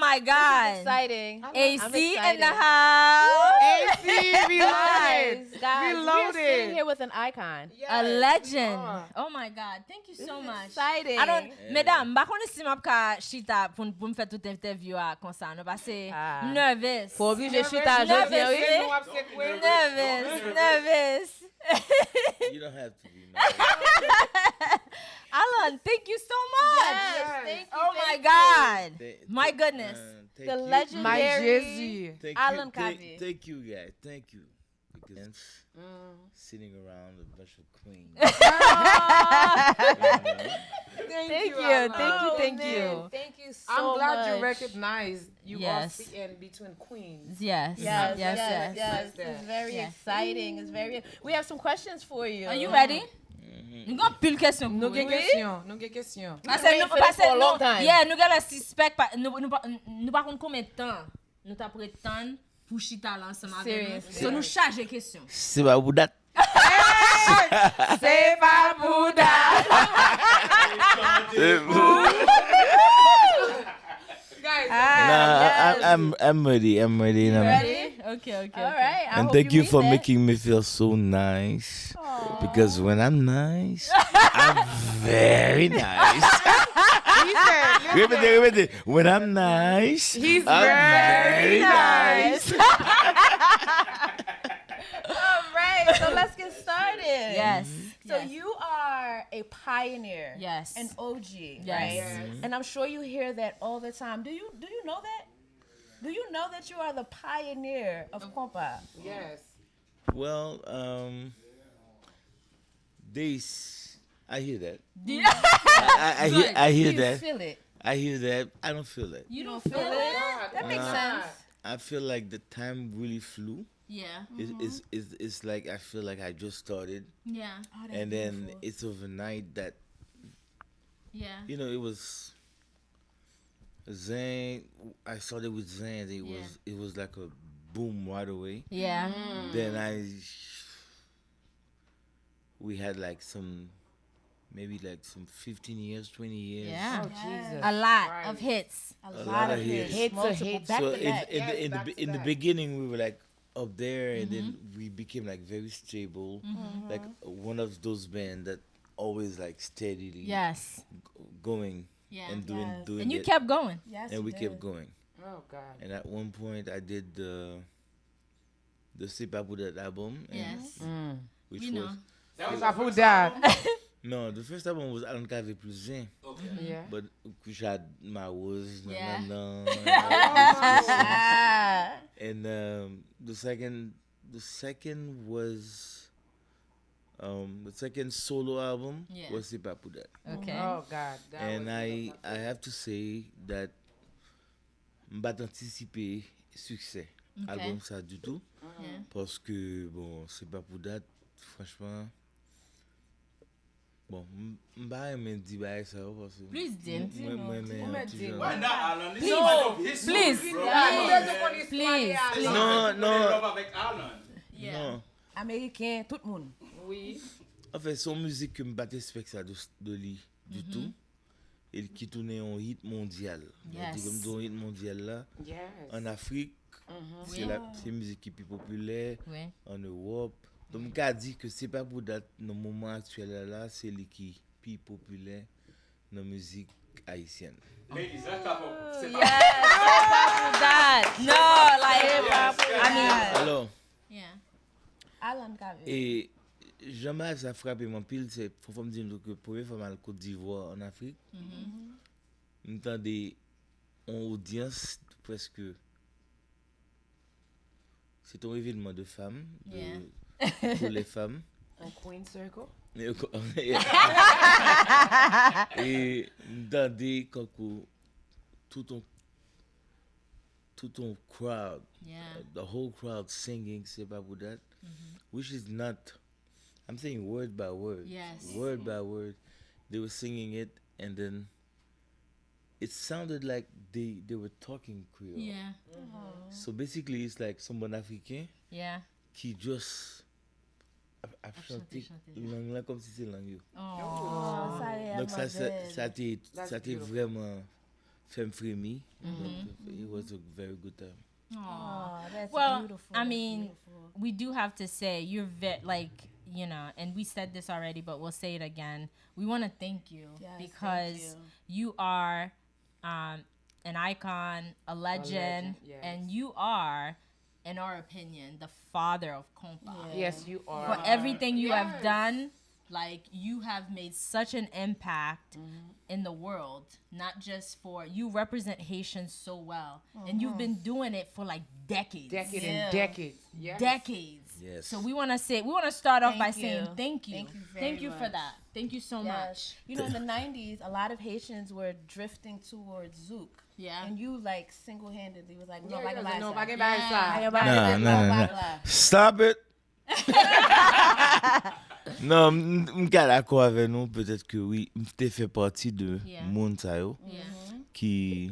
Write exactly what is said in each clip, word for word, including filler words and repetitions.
My God. Exciting. A C in the house. A C, we love it. Guys, guys, We we are love sitting it. Here with an icon. A legend. are. Oh my God. Thank you so much. Exciting. I don't, medam, m pa konnen si m ap ka chita pou, pou m fè tout entèvyou a konsa. Nou pase Ah. nervous. Fò oblije chita jodi an, wi. Nervous, nou ap sekwe. Nervous, nervous. You don't have to be nervous. Alan, thank you so much. Yes, thank you. Oh my Thank you. God. Th- My th- goodness. uh, thank The you. legend- My Very- Jezi. Thank Alan you, thank, Cavé. Thank you, guys. Thank you. Because Mm. sitting around a bunch of queens. Thank you, thank you, thank you. Thank you so I'm glad much. You recognize you Yes. All sitting between queens. Yes. Yes, Yes. yes, Yes. yes. Like that. It's very Yes. Exciting. It's very. We have some questions for you. Are you ready? Nou gen pil kesyon Nou pou gen nou. Kesyon, nou gen kesyon. Pase Wait nou, for this pase for a long nou, time. Yeah, nou gen lè sispèk, pa- nou, nou, pa- nou pa konn konbyen tan nou t ap ret tann pou chita la ansanm avè nou. Seriously. So nou chaje kesyon. Se pa pou dat. Se pa pou dat. Se pou- Guys, Nah, I, I'm, I'm ready. I'm ready. You know. Ready? Okay, okay. All right. I And hope thank you mean for that. Making me feel so nice. Because when I'm nice, I'm very nice. He said, listen, Répétez, répétez. When I'm nice, He's I'm very very nice. All right. So let's get started. Yes. So you are a pioneer, Yes. An O G, Yes. Right? And I'm sure you hear that all the time. Do you do you know that? Do you know that you are the pioneer of compa? Yes. Well, um, they, s- I hear that. Yeah. I, I, I hear, I hear You that. Feel it. I hear that. I don't feel that. You don't Feel feel it? it? That makes Nah. Sense. I feel like the time really flew. Yeah. It's, it's, it's, it's like I feel like I just started. Yeah. And then it's overnight that, Yeah. you know, it was Zan. I started with Zan. It Yeah. was, it was like a boom right away. Yeah. Then I, we had like some, maybe like some fifteen years, twenty years. Yeah. Oh, Jesus. A lot Christ. Of hits. A A lot lot of of hits. hits. Hits are Multiple. Hits. Back So to in, back. in, the, in, the, in the beginning, we were like up there, and then we became like very stable, like one of those bands that always like steadily Yes. g- going Yeah. and doing Yes. doing And you it. Kept going. Yes, And you we did. Kept going. Oh God. And at one point, I did the the C'est pas pour that album. And Yes. Mm. Which We know. was C'est pas pour that. No, the first album was Alan Cavé plus Zan. Yeah. But Kushad Mawoz, Yeah. nanana, Ah. and um, the second the second was um the second solo album Yeah. was C'est pas pour that. Okay. Oh God. That And was I beautiful. I have to say that m pa t antisipe siksè Okay. album sa ditou. Yeah. Paske bon, C'est pas pour that, franchman. Bon, m- m pa renmen di bagay sa yo paske Please di. mwen mwen renmen Ou yon mèt ti di. jan. Why not, Alan? It's Please. part of history, Please. Bro. Ou bezwen konn istwa Please. de Alan. Non, non. Love avec Alan. Yeah. Non. Ameriken, tout moun. Wi. Anfen, se yon mizik ke m pa t expect sa de, de li ditou. E ki tounen yon hit mondyal. Yes. Di ke m di yon hit mondyal la, Yes. an Afrik, se la se mizik ki pi popilè, Wi. An Ewòp. Donk, m ka di ke C'est pas pour that, nan moman aktyèl la, la, se li ki pi popilè nan mizik ayisyèn. Ladies, let's clap up. C'est Yes. C'est pas pour that. No, like, I mean, Alò, yeah. Alan Cavé. e jan bagay sa frape m anpil, se fò, fò m di nou ke premye fwa m al Kot Divwa, an Afrik, m tande yon odyans prèske, se te yon evenman de fanm, de, Yeah. pou les femmes. An Queen Circle. E m tande kankou tout yon tout yon crowd, Yeah. the whole crowd singing C'est pas pour that, which is not, I'm saying word by word, Yes. Word by word, they were singing it, and then it sounded like they they were talking Creole. Yeah. So basically, it's like some bann Afriken Yeah. ki just ap, ap chante chante, chante. Lang lan kòmsi se lang yo. Oh. Sa reyèlman Donk sa, sa, bèl. Sa te, That's sa te beautiful. Vrèman fè m fremi. Donk, it was a very good time. Aw, that's well, beautiful. I mean, beautiful. We do have to say you're very, like, you know, and we said this already, but we'll say it again. We want to thank you yes, because you. you are um, an icon, a legend, a legend yes. and you are, in our opinion, the father of compa. Yeah. Yes, you are. For everything you yes. have done, like, you have made such an impact mm-hmm. in the world, not just for you represent Haitians so well, mm-hmm. and you've been doing it for like decades. Decades yeah. and decades. Yes. Decades. Yes. So we want to say we want to start off thank by you. saying thank you. Thank you, very thank you much. for that. Thank you so yes. much. You know, in the nineties, a lot of Haitians were drifting towards Zouk. Yeah. And you like single-handedly was like, no, yeah, I can buy no, I can buy yeah. Nah, nah, nah, nah. Stop it. Non, m ka dakò avè nou, petèt ke wi, m te fè pati de yeah. moun sa yo yeah. ki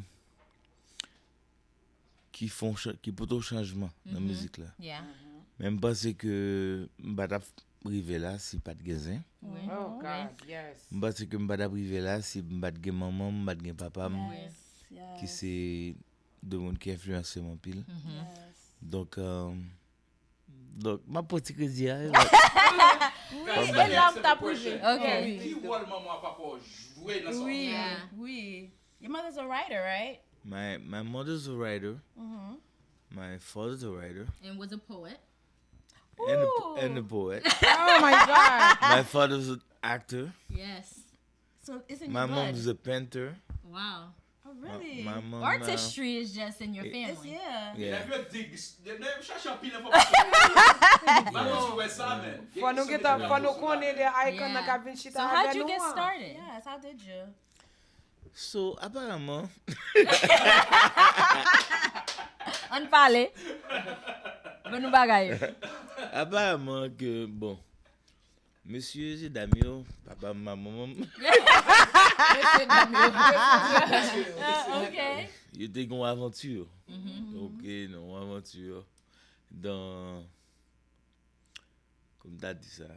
ki fon ki pote chanjman nan mizik la. Men m panse ke m pa t ap rive la si pa t gen zen. M panse ke m pa t ap rive la si m pa t gen manman m, m pa t gen papa m ki se de moun ki enfliyanse m anpil. Donk Donk, m ap pran ti kredi a. Wi, e la m t ap rive. Ok. Ki wòl manman w ak papa w jwe nan sa w ap fè a? Wi, wi. Your mother's a writer, right? My, my mother's a writer. Mm-hmm. My father's a writer. And was a poet. And a, and a poet. Oh my God. My father's an actor. Yes. So it's in your blood. My mom's a painter. Wow. Oh, really? My, my mom, Artistry uh, is just in your family. It's, yeah. yeah. Fò nou gentan, fò nou konnen de icon nan ka vin chita avè nou an. So how did you get started? Yes, how did you? So, aparaman. Ann pale. Ban nou bagay. Aparaman ke, bon, Mesye e dam yo, papa m, manman m. Mesye dam yo. Ok. Yo te gen yon avanti. Ok, nan yon avanti. Dan, kòm ta di sa,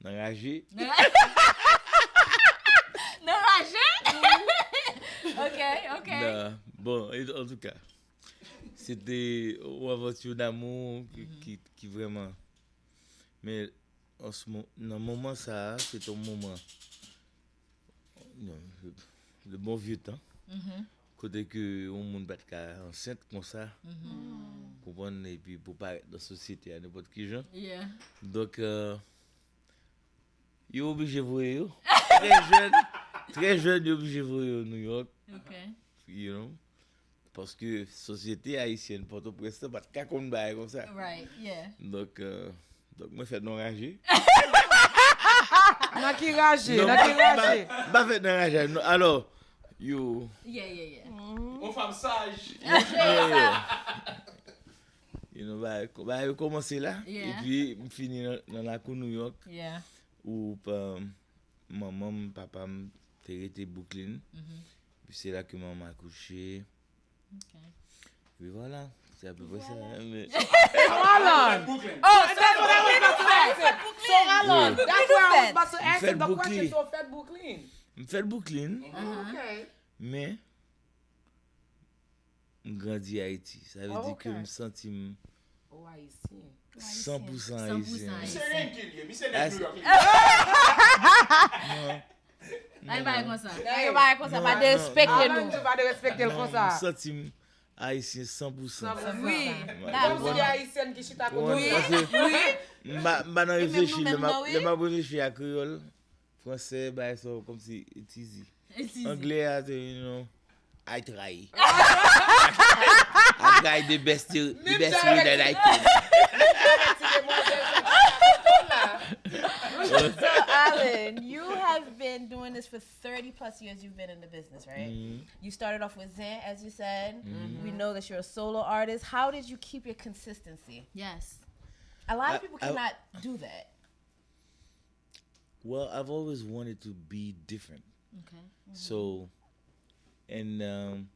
nan raje. Nan raje? Ok, ok. Bon, antouka, se te yon avanti damou ki, ki, ki vrèman Men nan moman sa a, se te yon moman de bon vye tan, kote ke yon moun pa t ka ansent konsa, konprann, epi pou parèt nan sosyete a nenpòt ki jan. Donk, yo oblije voye yo. Trè jèn, trè jèn, yo oblije voye yo New York. You know? Paske sosyete ayisyèn Pòtoprens lan pa t ka konn bagay konsa. Right, yeah. Donk, euh, donk mwen fèt nan raje. Nan ki raje? Nan ki raje? M pa fèt nan raje. Alò, yo. Yeah, yeah, yeah. On fanm saj. Yeah, yeah. You know, bagay yo kòmanse la. Yeah. Epi m fini nan lakou New York. Yeah. Ou pa, manman m, papa m te rete Brooklyn. Epi se la ke manman m akouche. Ok. Epi vwala, se apeprè sa. Hold on. Oh, so Brooklyn nou fèt. So hold on. That's why I was about to ask him the question. So w fèt Brooklyn? M fèt Brooklyn. Ok. Men, m grandi Ayiti. Sa vle di ke m santi m san pou san ayisyen. Misye Yankee li ye, misye nèg New York li ye. Ay bagay konsa. Ay bagay konsa, pa derespekte nou. Pa derespekte l konsa. M santi m ayisyen san pou san. Wi. Kòmsi se ayisyèn ki chita kote w. Wi. M pa nan reflechi, lè m ap reflechi a kreyòl, fransè, bagay sa yo kòmsi it's easy. Anglè a, se, you know, I try. I try the best, the best way that I can. So, Allen, you have been doing this for thirty plus years. You've been in the business, right? Mm-hmm. You started off with Zen, as you said. Mm-hmm. We know that you're a solo artist. How did you keep your consistency? Yes. A lot of people cannot do that. Well, I've always wanted to be different. Okay. So, and um,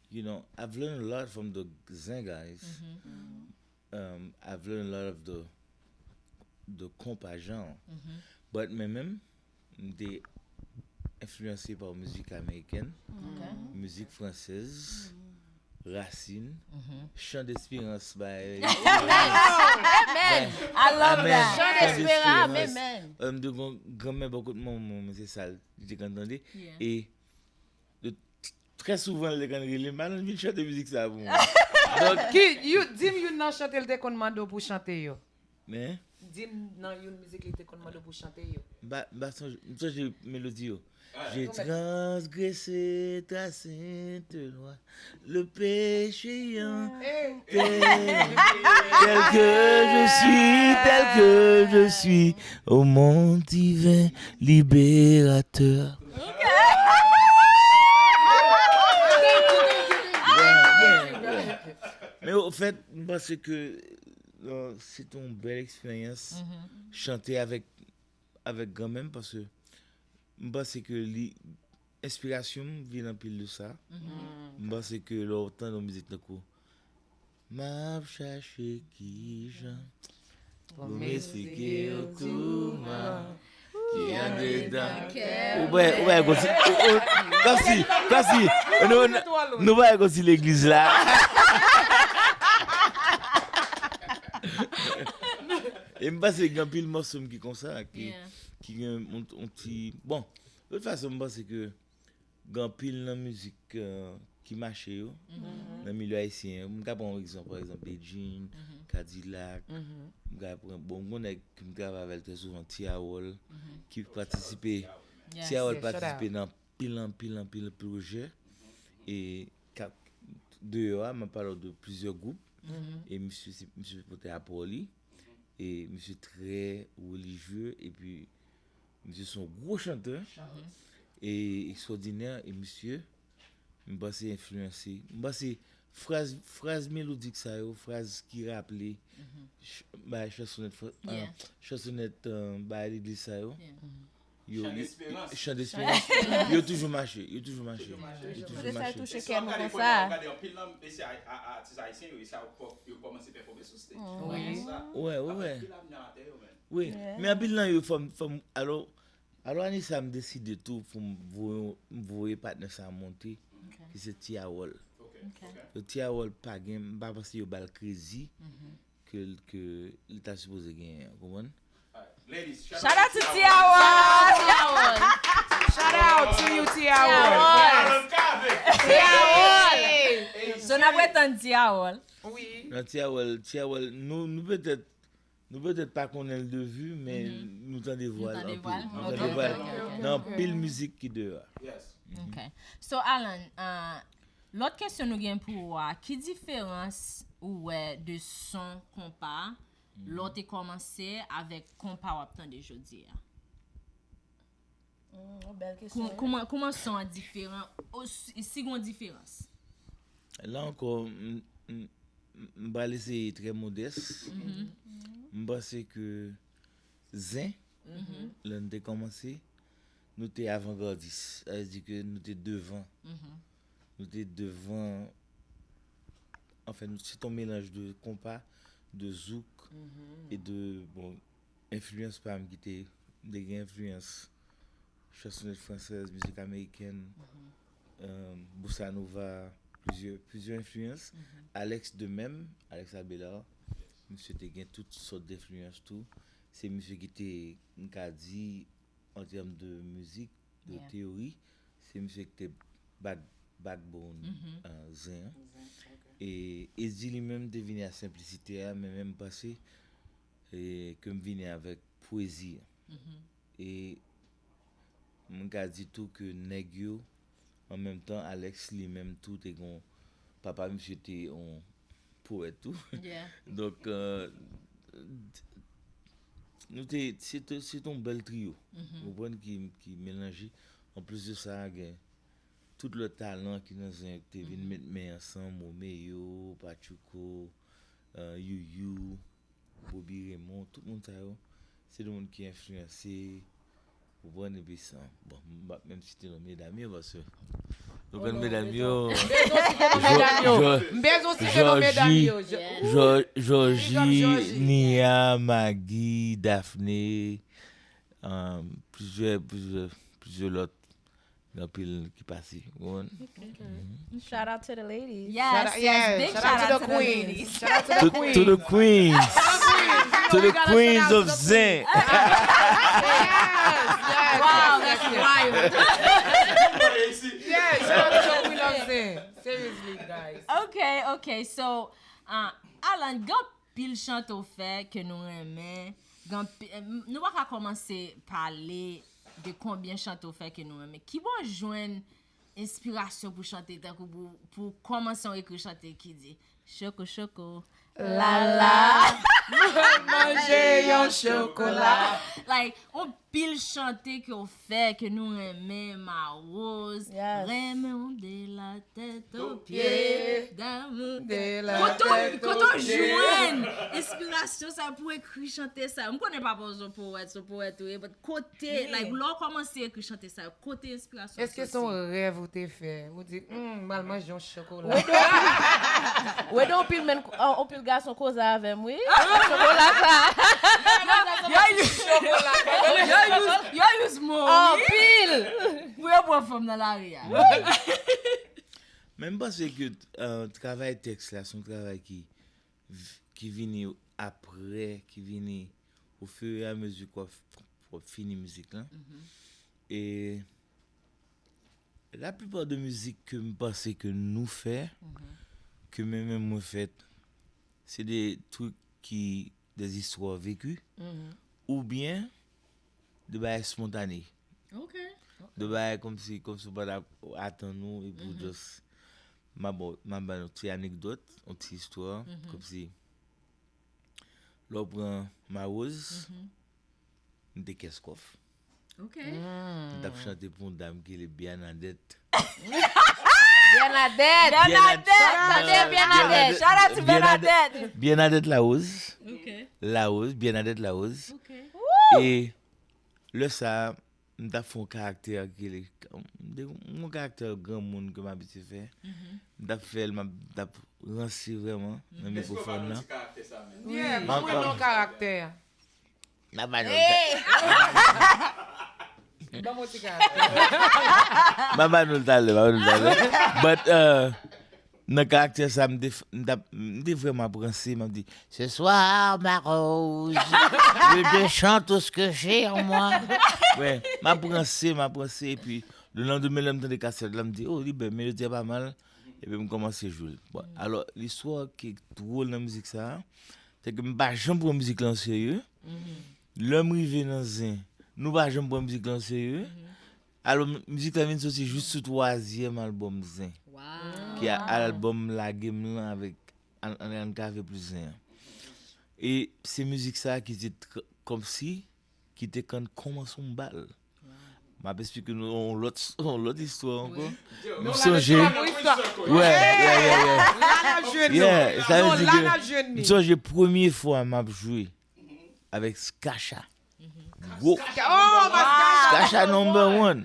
you know, I've learned a lot from the Zen guys. Um, I've learned a lot of the the compa genre. But mwen menm, m te enfliyanse pa mizik amerikèn. Okay. Mizik fransèz, rasin, chan desperans bay. Amen. I love that. Chan desperans, amen. M te gon granmè bò kot manman mwen, se sa li te konn tande. E de, trè souvan, li te konn rele m, "Alan, vin chante mizik sa pou mwen." Donk, Ki, you, di m youn nan chante l te konn mande w pou chante yo. Men. Di m nan youn mizik li te konn mande w pou chante yo. M pa, m pa sonje, m sonje melodi yo. J'ai transgressé ta sainte loi, le péché en tel que je suis, tel que je suis, au mon divin libérateur. Thank you, thank you, thank you. Men ofèt, m panse ke se te yon bèl eksperyans chante avèk avèk granmè m paske m panse ke li enspirasyon m vin anpil de sa. M panse ke lè w tande yon mizik tankou M ap chache kijan pou m esplike w tou man ki andedan kè m. Ou pa wè konsi, konsi, konsi nou pa wè konsi legliz la. E m panse gen anpil mòso m ki konsa, ki, ki gen yon, yon ti, bon, de tout fason, m panse ke gen anpil nan mizik ki mache yo, nan milye ayisyen an. M ka pran yon egzanp, pa egzanp, Bedjine, Kadilak, m ka pran, bon, m gon nèg ke m travay avè l trè souvan, Ti Awòl, ki patisipe, Ti Awòl patisipe nan anpil, anpil, anpil pwojè, e k ap deyò a, m ap pale w de plizyè gwoup, e misye, misye pote apò li, e misye trè relijye, epi misye se yon gwo chantè, e ekstwòdinè, e misye, m panse enfliyanse, m panse fraz, fraz melodik sa yo, fraz ki raple, bay chansonèt, chansonèt, bay legliz sa yo, yo, chan desperans, yo toujou mache, yo toujou mache, yo toujou mache. Touche kè nou konsa. Wi, wi, wi. Wi, men anpil nan yo fò m, fò m, alò, alò ane sa m deside tou pou m voye, m voye patnè sa monte, ki se Ti Awòl. Ti Awòl pa gen, m pa panse yo ba l kredi ke, ke li ta sipoze genyen an, konprann? Shout out to Ti Awòl! Shout out to you, Ti Awòl! Ti Awòl! So n ap ret tann Ti Awòl. Non, Ti Awòl, Ti Awòl, nou, nou petèt, nou petèt pa konnen l de vi, men nou tande vwa l anpil. Nou tande vwa l nan anpil mizik ki deyò a. Ok. So, Alan, uh, lòt kesyon nou gen pou ou a, ki diferans ou wè de son konpa lè w te kòmanse avèk konpa w ap tande jodi a? Hmm, yon bèl kesyon. Kouman, kouman son an diferan? Si gen yon diferans? La ankò, m, m, m, m pral eseye trè modès. M panse ke zen, lè n te kòmanse, nou te avangardis. Sa vle di ke nou te devan. Nou te devan, anfen, se te yon melanj de konpa, de zouk, e de, bon, enfliyans pa m ki te, m te gen enfliyans chansonèt fransèz, mizik amerikèn, bossa nova, plizyè, plizyè enfliyans. Alex de menm, Alex Abelard, misye te gen tout sòt denfliyans tou. Se misye ki te, m ka di, an tèm de mizik, de teyori, se misye ki te back, backbone zen an. E Eddy li menm te vini a senplisite a, men menm panse ke m vini avèk pwezi an. E mwen ka di tou ke nèg yo, an menm tan, Alex li menm tou te gon, papa misye te yon powèt tou. Donk, nou te, se te, se te yon bèl triyo, ou konprann, ki, ki melanje. Anplis de sa, gen tout lòt talan ki nan zen yo ki te vin met men ansanm, Romeo, Pachuco, Youyou, Bobby Raymond, tout moun sa yo, se de moun ki enfliyanse, ou konprann, epi sa. Bon, m p ap menm site non medam yo, paske nou konn medam yo. M bezwen site non medam yo. M bezwen site non medam yo. Georgie, Nia, Maggie, Daphné, plizyè, plizyè, plizyè lòt. gen anpil ki pase. Ou konprann? Shout out to the ladies. Yes, yes, big shout out to the queens. Shout out to the To, queens. To the queens. To the queens of Zen. Yes, yes, Wow, yes, that's yes. Wild. Yes, shout out to the queen of Zen. Seriously, guys. Okay, okay. So, uh, Alan, gen pil chante w fè ke nou renmen. Gen pi- Nou pa ka kòmanse pale de konbyen chante w fè ke nou renmen. Ki bò w jwenn enspirasyon pou chante tankou pou, pou kòmanse yon ekri chante ki di choko choko la la Manje yon chokola. Like, yon pil chante ke w fè ke nou renmen, Mawoz. Yes. Renmen w de la tèt o Pye. pye damou. De la Kote w- tèt kote w o pye. Jwenn enspirasyon sa pou ekri chante sa? M konnen papa w se yon powèt, se yon powèt ou ye, but kote, like, lè w kòmanse ekri chante sa, kote enspirasyon Èske se yon rèv ou te fè? Ou di, hmm, m al manje yon chokola. Wede yon pil men, yon pil gason koze avè m, wi. Chokola sa. Yo use, yo use, yo use mo, wi. Anpil. Pou yo pran fanm nan lari a. Men m panse ke uh, travay tèks la se yon travay ki, ki vini apre, ki vini au fur et à mesure ke w ap, w ap fini mizik lan. E la plupart de mizik ke m panse ke nou fè, ke mwen menm mwen fèt, se de truc ki, des histoires vécues, oubyen de bagay spontané. Ok. De bagay kòmsi, kòmsi w pa t ap atann ou, epi w just, m a ba w, m a ba nou ti anekdòt, yon ti istwa, kòmsi, lè w pran Mawoz, m te Kèskòf. Ok. M t ap chante pou yon dam ki rele Bernadette. Bernadette. Bernadette. Tande Bernadette. Shout out to Bernadette. Bernadette Larose. Ok. Larose, Bernadette Larose. Ok. E lè sa, m t ap fè yon karaktè ki rele, m te- yon karaktè granmoun ke m abitye fè. M t ap fè l, m ap- m t ap ranse vrèman nan mikwofòn nan. Yeah, ban mwen non karaktè. N ap ba nou Ban mwen ti karaktè. M ap ba nou l talè, m ap ba nou l talè. But, euh, nan karaktè sa, m te, f- m t ap- m te vrèman ap ranse, m ap di, ce soir, Mawoz, je te chante tout ce que j'ai en moi. Wè, m ap ranse, m ap ranse, epi le lendemain, lè m tande kasèt la, m di, oh, li bèl, melodi a pa mal. Epi m kòmanse jwe l. Bon, alò, listwa ki dwòl nan mizik sa a, se ke m pa janm pran mizik la an serye. Lè m rive nan zen, nou pa janm pran mizik la an serye. Alò, m- mizik la vin soti jis sou twazyèm albòm Zen, Wow. ki a albòm Lage m lan avèk An- An- Ann Kave plis Zen an. E se mizik sa a ki te tr- kòmsi, ki te konn kòmanse yon bal. M ap esplike nou yon lòt, yon lòt istwa ankò. M sonje. Wè, wè, wè, wè. La n ap jwenn nou. Yeah, sa vle Non, di la ke n ap jwenn m ni. sonje premye fwa m ap jwe avèk Skacha. Gwo Oh, my God. Skacha number one.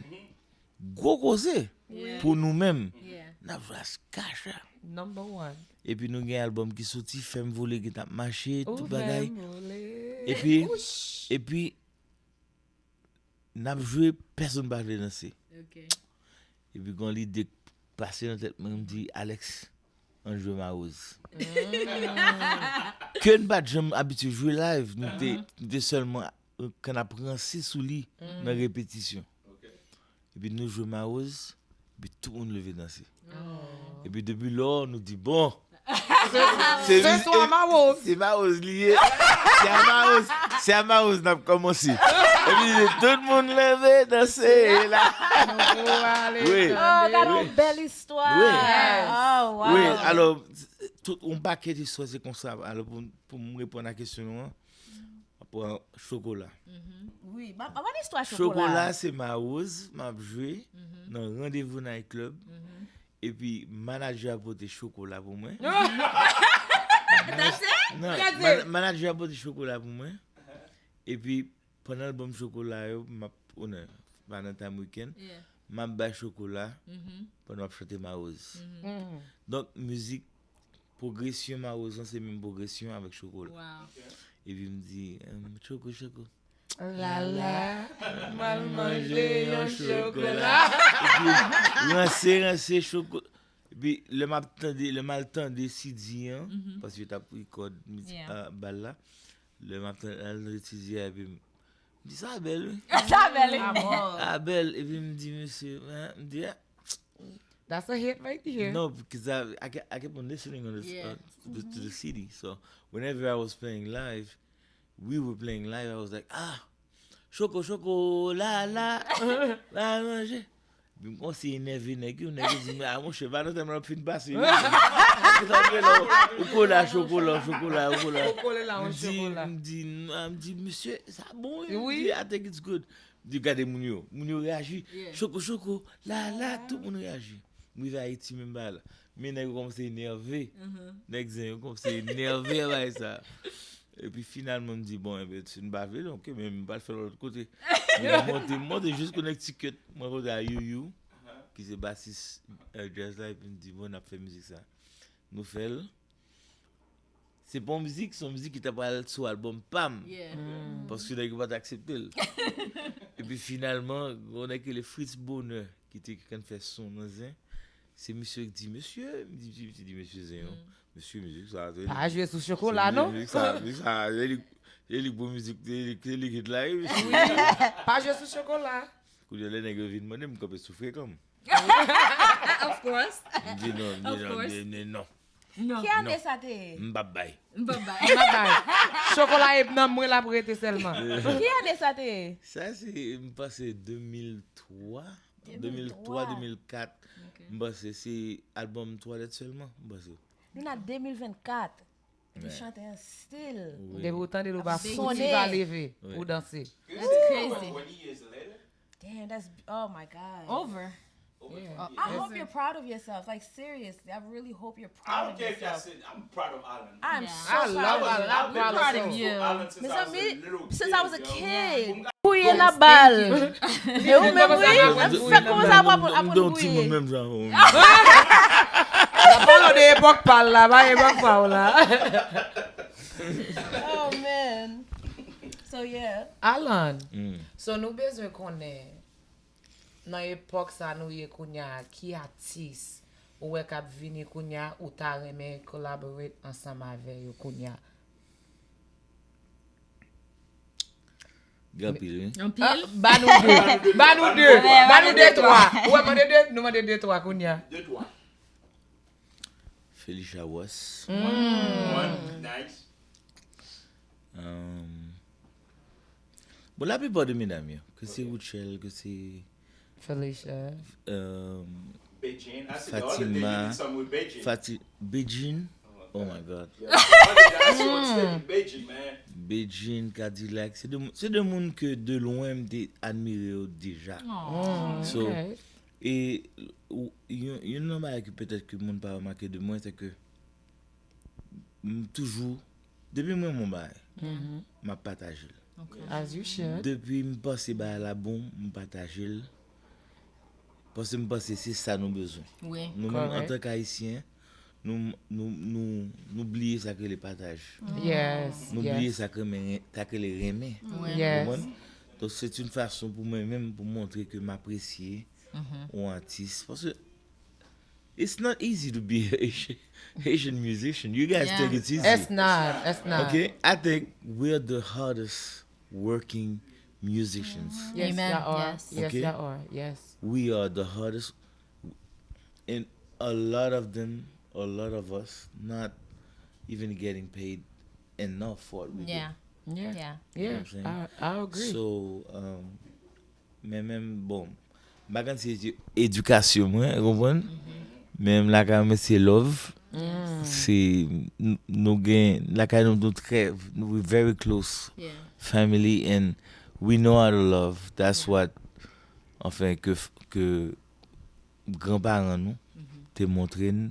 Gwo koze Yeah. pou nou menm. Yeah. N ap jwe a Skacha. Number one. Epi nou gen albòm ki soti, Fè m vole ki t ap mache, tout Ou bagay. fè m vole. Epi, Ouch. epi, n ap jwe, pèsonn pa vle danse. Ok. Epi, gen yon lide pase nan tèt mwen, m di, Alex, ann jwe Mawoz. Ke n pa t janm abitye jwe live, nou te, nou te sèlman, euh, kan ap ranse sou li nan repetisyon. Epi nou jwe Mawoz, epi tout moun leve danse. Epi depi lò, nou di, bon, Se swa Mawoz. Se Mawoz li ye. Se a Mawoz, se a Mawoz n ap kòmanse. Epi tout moun leve danse la. Nou ale Wi. Oh, gade yon bèl istwa. Wi. Oh, wow. Wi, alò, tout yon pakèt istwa se konsa. Alò, pou, pou m reponn a kesyon nou an, m ap pran Chokola. Wi, ba- ba- ban istwa Chokola, Chokola. Se Mawoz, m ap jwe nan Rendez-Vous Night Club. Epi, manadjè a pote chokola pou mwen. That's it? Non, That's man- it. Manadjè a pote chokola pou mwen. Epi, pandan l ban m chokola yo, m ap, ou nan, pa nan time weekend, Yeah. m ap bay chokola Mhm. pandan m ap chante Mawoz. Mm. Donk, mizik, pwogresyon Mawoz lan, se menm pwogresyon avèk chokola. Wow. Epi m di, em, choko, choko. Lala, m al manje yon chokola. Epi, ranse, ranse chokola. Epi, lè m ap tande, lè m al tande C D an, paske yo t ap rekòd mizik, ah, bal la. Lè m ap tande, al tande C D a, epi m di, "Sa bèl, wi." Sa bèl, wi. Ah, bèl. Epi m di, "Mesye, hein," m di, "Ah." That's a hit right there. No, because I, I, kept, I kept on listening on the, uh, to, the, to the C D. So whenever I was playing live, we were playing live, I was like, "Ah, choko, choko, la, la, la, manje." Epi m kòmanse enève nèg yo, nèg yo di, "Ah, monchè, Valentin m ap fin pase, wi." Ou sa vle la, ou kole a chokola, chokola, ou kole a. Ou kole la, yon chokola. M di, m di, "Mesye, sa bon, wi." M di, "I think it's good." M di, "Gade moun yo, moun yo reyaji. Choko, choko, la, la, tout moun reyaji." M rive Ayiti, menm bagay la. Men nèg yo kòmanse enève. Nèg zen yo kòmanse enève a bagay sa. Epi finalman, m di, "Bon, enben, si n pa vle, donk, men m pral fè l lòt kote." M monte, m monte jis Connecticut, mwen kontre a Youyou, ki se basis, eh, djaz la, epi m di, "Bon, n ap fè mizik sa." Nou fè l. Se pa yon mizik, se yon mizik ki ta pral sou albòm pa m. Paske nèg yo pa t aksepte l. Epi finalman, yon nèg ki rele Fritz Bonheur, ki te konn fè son nan zen, se misye ki di, "Mesye," m di, di, di, di mesye zen yo, "Mesye, mizik sa, se li." Pa jwe sou chokola, non? Mizik sa, mizik sa, se li, se li bon mizik, se li, se li ki la, wi, mesye. Wi, pa jwe sou chokola. Kounye a, lè nèg yo vin mande m, m kanpe sou frekan m. Of course. M di non, m di non, m di non. Non. Ki ane sa te ye? M p ap bay. M p ap bay. M p ap bay. Chokola e nan mwen l ap rete sèlman. Ki ane sa te ye? Sa se, m panse de mil twa, de mil twa, de mil kat. M panse se albòm Twalèt sèlman, m panse. Nou nan de mil vennkat. Epi chante an stil. Depi ou tande l, ou pa fouti pa leve pou danse. That's crazy. Damn, that's, oh my God. Over. Yeah. I hope you're proud of yourself. Like, seriously, I really hope you're proud of yourself. I don't care if y'all say I'm proud of Alan. I'm so proud of you. I'm proud of you. Alan since I was a little kid, yo. Since I was a kid. Fouye nan bal. E ou menm, wi. Fè kòmanse ap ap fouye. Menm jan ou. N ap pale de epòk pa l la, pa epòk pa w la. Oh, man. So, yeah. Alan, so nou bezwen konnen, nan epòk sa nou ye kounye a, ki atis ou wè k ap vini kounye a, ou ta renmen collaborate ansanm avè yo kounye a? Gen anpil, wi. Anpil? Ah, ba nou de. Ba nou de. Ba nou de twa. Ou wè, mande de, nou mande de twa kounye a. De twa. Felicia Ross. One. Nice. Um, bon, laplipa de medam yo, ke se Rutshelle, ke se Felicia. Um, Bedjine. I see all the Fatima, Fatima, Bedjine. Fati-, Bedjine. Oh my God. Yeah, I see what's taking Bedjine, man. Bedjine, Kadilak, se de, se de moun ke de lwen m te admire yo deja. So, e ou, youn, youn nan bagay ke petèt ke moun pa remake de mwen, se ke m toujou, depi m renmen yon bagay, m ap pataje l. As you should. Depi m panse bagay la bon, m pataje l. Paske m panse se sa nou bezwen. Nou menm, antanke Ayisyen, nou, nou, nou, nou bliye sa k rele pataj. Yes. Nou bliye sa k renmen, sa k rele renmen. Ou konprann? Donk, se yon fason pou mwen menm, pou montre ke m apresye yon atis. Paske it's not easy to be a Haitian, Haitian musician. You guys think it's easy. It's not. It's not. Okay? I think we're the hardest working musicians. Yes, y'all are. Yes, y'all are. Yes. We are the hardest. And a lot of them, a lot of us, not even getting paid enough for what we do. Yeah. Yeah. You know what I'm saying? I, I agree. So, um, Men menm, bon, m pa konn si se edikasyon mwen, ou konprann? Men menm lakay mwen se love. Se, n-, nou gen, lakay nou, nou trè, we very close family and we know how to love. That's what, anfen, ke, ke granparan nou te montre n.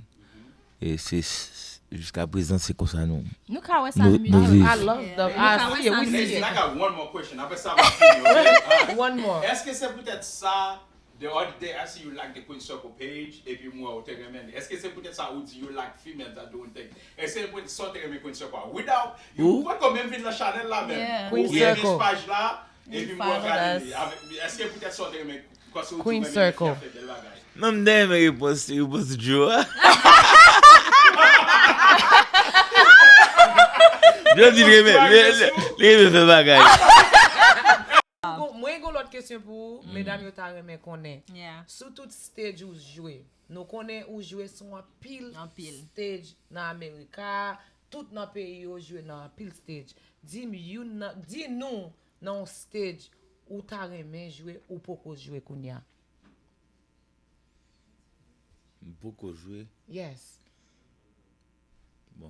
E se, s-, jiska prezan, se konsa nou, nou ka wè sa nou, nan mizik. I love the, I see it, we see it. I got one more question. Apre sa, m ap fini, ok? One more. Èske se poutèt sa, the other day, I see you like the Queen Circle page, epi m wè ou te renmen li. Èske se poutèt sa ou di you like females that doing things? Èske se poutèt sa ou te renmen Queen Circle a? Without, ou poko menm vin nan chanèl la menm. Ou gen paj la, Epi m wè w gade li avèk, èske poutèt sa w te renmen, paske w di w renmen nèg ki ap fè bèl bagay? Non, m te renmen repons, repons Joe a. Joe di l renmen, li, li, li renmen fè bagay. Bon, mwen gen lòt kesyon pou ou, medam yo ta renmen konnen. Sou tout stage ou jwe, nou konnen ou jwe sou anpil stage nan Amerika, tout nan peyi yo jwe nan anpil stage. Di m youn nan, di nou nan yon stage ou ta renmen jwe, ou poko jwe kounye a. M poko jwe. Yes. Bon.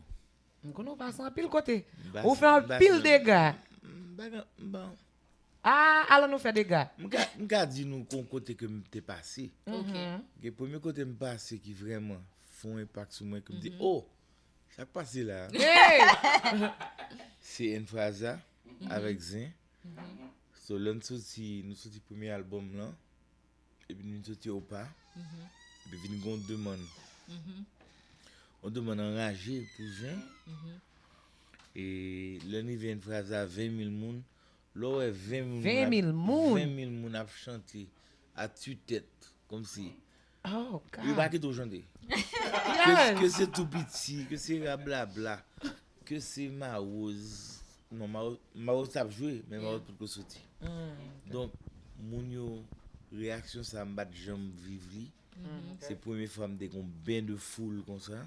M konnen w pase anpil kote. Ou fè anpil dega. M pa gen, bon. Ah, alò nou fè dega. M ka, m ka di nou kon kote ke m te pase. Ok. Gen premye kote m pase ki vrèman fè yon enpak sou mwen, ke m di, oh, sa k pase la? Se Enfraza avèk Zen. So, lè n soti, nou soti premye albòm lan, epi nou soti Opa, epi vin gen yon demann. Yon demann anraje pou Zen. E lè n rive Enfraza, ven mil moun. Lè w wè ven mil moun ap, ven mil moun ap chante a titèt, kòmsi. Yo pa kite w chante. Ke, ke se Tou Piti, ke se Rablabla, ke se Mawoz. Non, Mawoz, Mawoz t ap jwe, men Mawoz potko soti. Donk, moun yo, reyaksyon sa, m pa t janm viv li. Se premye fwa m te gen yon ben de foul konsa.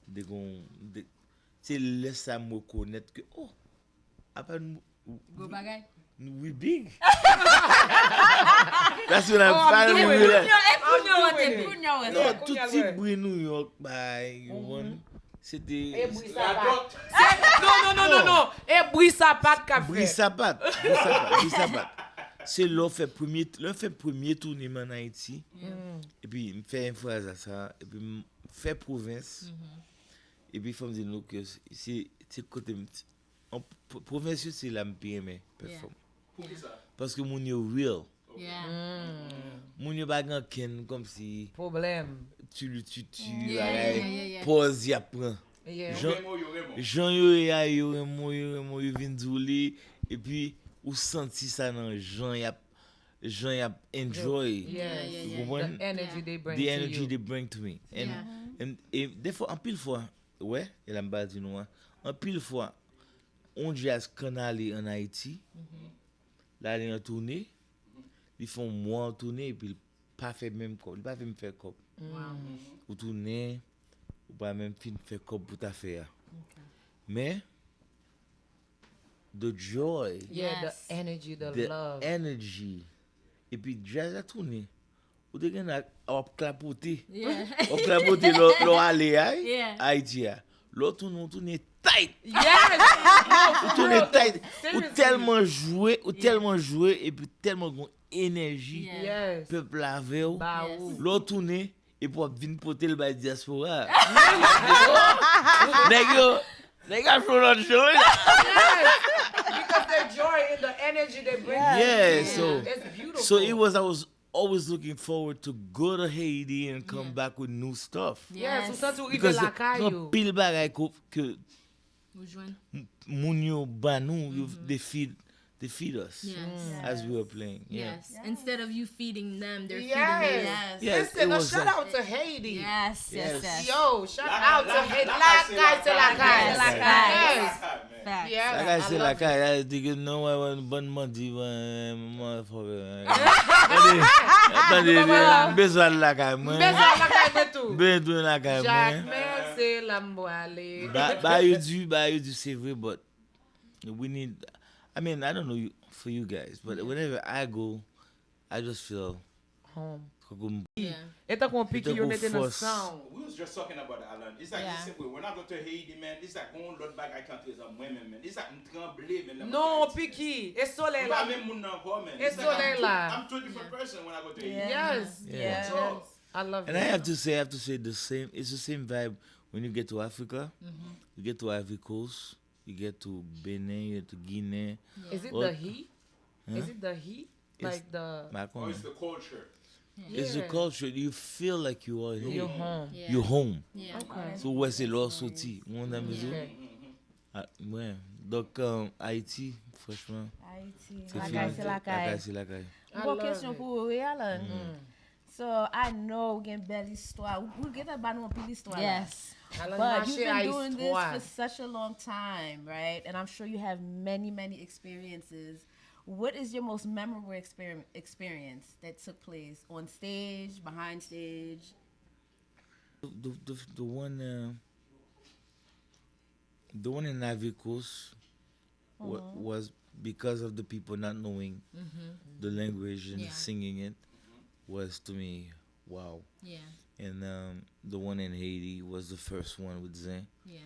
M te gen yon, m te, se lè sa m rekonèt ke, oh, apa nou, gwo bagay. We big. That's what I'm finally realizing. Non, tout ti bri New York, bay, you want, se te. E bri sapat. Non, non, non, non, non. E bri sapat k ap fèt. Bri sapat, bri sapat, bri sapat. Se lè w fè premye, lè w fè premye toune m ann Ayiti. Epi m fè Enfraza sa, epi m fè pwovens. Epi fò m di nou ke se, se kote m, an, pwovens yo se la m pi renmen pèfòm. Poukisa? Paske moun yo real. Moun yo pa gen ankenn kòmsi pwoblèm, tilititi, bagay, pòz y ap pran. Jan yo ye a, yo renmen w, yo renmen w, yo vin di w li, epi ou santi sa nan jan y ap, jan y ap enjoy. Ou konprann? The energy they bring to me. And, and, e defwa, anpil fwa, wè, e la m pral di nou an, anpil fwa, yon djaz k ann ale ann Ayiti, l ale an toune, li fè yon mwa an toune, epi l pa fè menm kòb, li pa fè menm fè kòb. Ou tounen, ou pa menm fin fè kòb pou ta fè a. Men, the joy, the energy, epi djaz la tounen, ou te gen w ap klapote. W ap klapote lè w ale a, Ayiti a. Lè w tounen, ou tounen tight. Ou tounen tight. Ou tèlman jwe, ou tèlman jwe, epi tèlman gon enèji pèp la avè w. Lè w tounen, epi w ap vin pote l bay dyaspora. Nèg yo, nèg yo ap jwe lòt jan wi. Because the joy and the energy they bring. Yeah, so, so it was, I was always looking forward to go to Haiti and come back with new stuff. Yes, ou santi w rive lakay ou. Gen anpil bagay ke, ke moun yo ba nou, they feed, they feed us as we were playing. Yeah. Yes. Instead of you feeding them, they're feeding you. Yes. Listen, a shout out to Haiti. Yes, yes, yes. Yo, shout out to Haiti. Lakay se lakay. Lakay se lakay. Yes. Lakay se lakay. I dig it. Non, wè, wè, bann mandi, motherfucker. Tande, tande, m bezwen al lakay mwen. M bezwen al lakay mwen tou. M bezwen lakay mwen. Jakmèl se la m pwale. Ba yo di, ba yo di, se vre, but we need, I mean, I don't know you, for you guys, but whenever I go, I just feel home. Kòm e tankou yon piki yo mete nan san w. We was just talking about that, Alan. It's like, listen, when I go to Haiti, man, it's like gon lòt bagay ki antre nan mwen menm, man. It's like m tranble, man, lè m... Non, piki, e solèy la. M pa menm moun nan ankò, man. E solèy la. I'm two, I'm two different person when I go to Haiti. Yes. Yeah. So, I love it. And I have to say, I have to say the same, it's the same vibe when you get to Africa, you get to Ivory Coast, you get to Benin, you get to Guinea. Is it the heat? Is it the heat? Like the... Oh, it's the culture. It's the culture. You feel like you are home. You're home. You're home. Okay. So, wè se lè w soti, ou konprann sa m vle di w? Ah, mwen, donk, um, Ayiti, franchman, Ayiti. Lakay se lakay. Lakay se lakay. M gon kesyon pou ou, wi, Alan. So, I know gen bèl istwa. Ou gentan ba nou anpil istwa la. Yes. Alan mache a istwa. But you've been doing this for such a long time, right? And I'm sure you have many, many experiences. What is your most memorable exper- experience that took place on stage, behind stage? The, the, the one, uh, the one in Ivory Coast wa- was because of the people not knowing the language and singing it was to me wow. Yeah. And um, the one in Haiti was the first one with Zen. Yeah.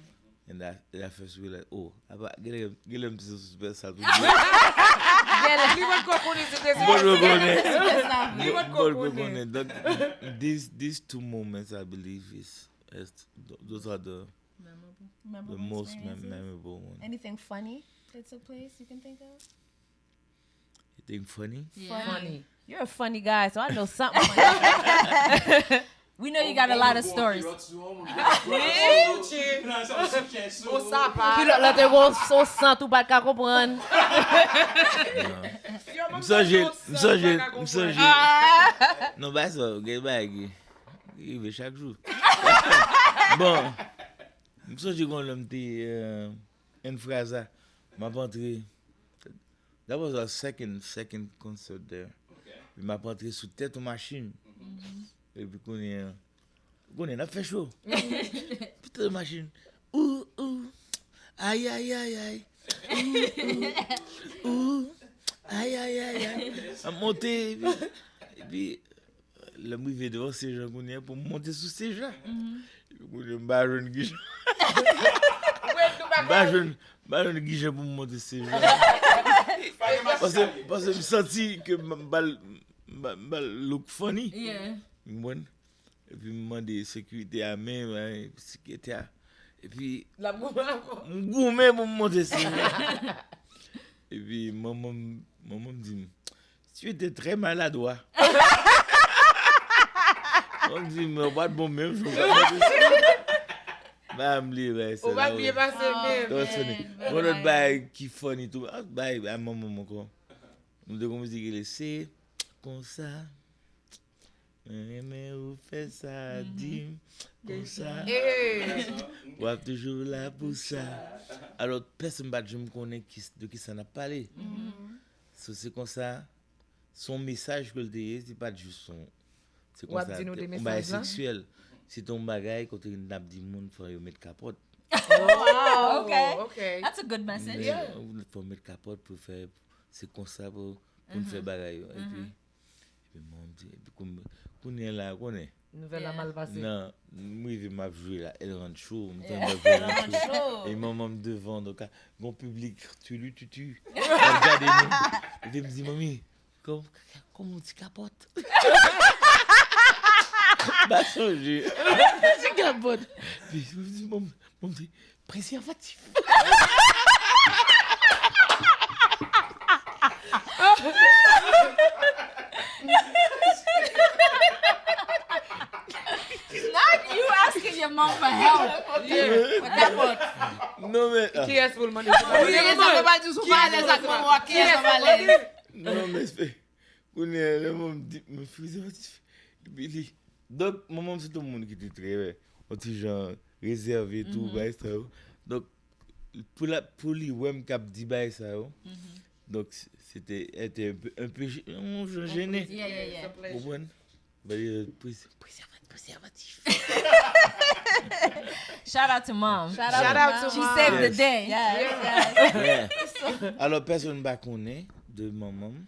And that, that first we were like, oh, apa, gade, gade m ti sou sa tou. Li mwen ko konnen se te sa. Mwen ko konnen. Li mwen ko konnen. Donc, these, these two moments, I believe, is, is th- those are the, the most mem- memorable one. Anything funny that took place you can think of? You think funny? Yeah. Funny. You're a funny guy, so I know something funny. We know you got a lot of stories. Kilòt la te gon son sant ou pa t ka konprann. M sonje, m sonje, m sonje. Non, ba sa, gen bagay ki rive chak jou. Bon, m sonje gon lè m te, euh, Enfraza, m ap antre. That was our second, second concert there. Epi m ap antre sou tèt yon machin. Epi kounye a, kounye a, n ap fè cho. Sou tèt yon machin. Ou, ou. Ay, ay, ay, ay. Ou, ou. Ou. Ay, ay, ay, ay. M ap monte, epi, epi lè m rive devan sej la kounye a pou m monte sou sej la. Epi kounye a m pa jwenn gijan. M pa jwenn, m pa jwenn gijan pou m monte sej la. Paske, paske m santi ke m, m ba l, m ba, m ba l look funny. Yeah. Ou konprann? Epi m mande sekirite a men, men, sekirite a. Epi l ap goumen ankò. M goumen pou m monte sej la. Epi manman m, manman m di m, tu étais très maladroit. Mwen di, men ou pa t bon menm, jan w t ap monte sej la. M pa bliye bagay sa la. Ou pa bliye pase menm. Trè funny. Gon lòt bagay ki funny tou. Ah, bagay a manman m ankò. Nou te gon mizik ki rele Se Konsa. Mwen renmen ou fè sa, di m konsa. W ap toujou la pou sa. Alò, pèsonn pa t janm konnen ki, de kisa n ap pale. So, se konsa, se yon mesaj ke l te ye, se pa t jis yon, se konsa, yon bagay seksyèl. Se te yon bagay kote n ap di moun fò yo met kapòt. Oh, wow. Okay. That's a good message. Yeah. Fò met kapòt pou fè, se konsa pou, pou n fè bagay yo. Epi, epi mwen, m di, epi kounye a la, konnen. Nouvèl la mal pase. Nan, m rive, m ap jwe la, El Rancho, m tann m ap jwe El Rancho. E manman m devan, donk, a, gon piblik, tulu tutu, ap gade nou. Epi m di, manmi, kòm, kòm ou di kapòt? M pa sonje. Ou di kapòt. Epi, m di, manmi, Bon, m di, prezèvatif. Not you asking your mom for help. With that one. Non, men, ah. Kiyès pou l mande? Wi, sa fè pa di sou pa alèz ak manman w, kiyès w alèz? Non, men, se, kounye a, lè mwen di, mwen prezèvatif. Epi li, donk, manman m se te yon moun ki te trè, yon ti jan rezève tou, bagay sa yo. Donk, pou la, pou li wè m k ap di bagay sa yo, donk, se te, elle était un peu, un peu je- yon jan jennen. Yeah, yeah, yeah. Konprann? Ba li, euh, prezèvatif. Shout out to mom. Shout out to mom. She saved the day. Yes, yes. Yeah. Alò, pèsonn pa konnen de manman m.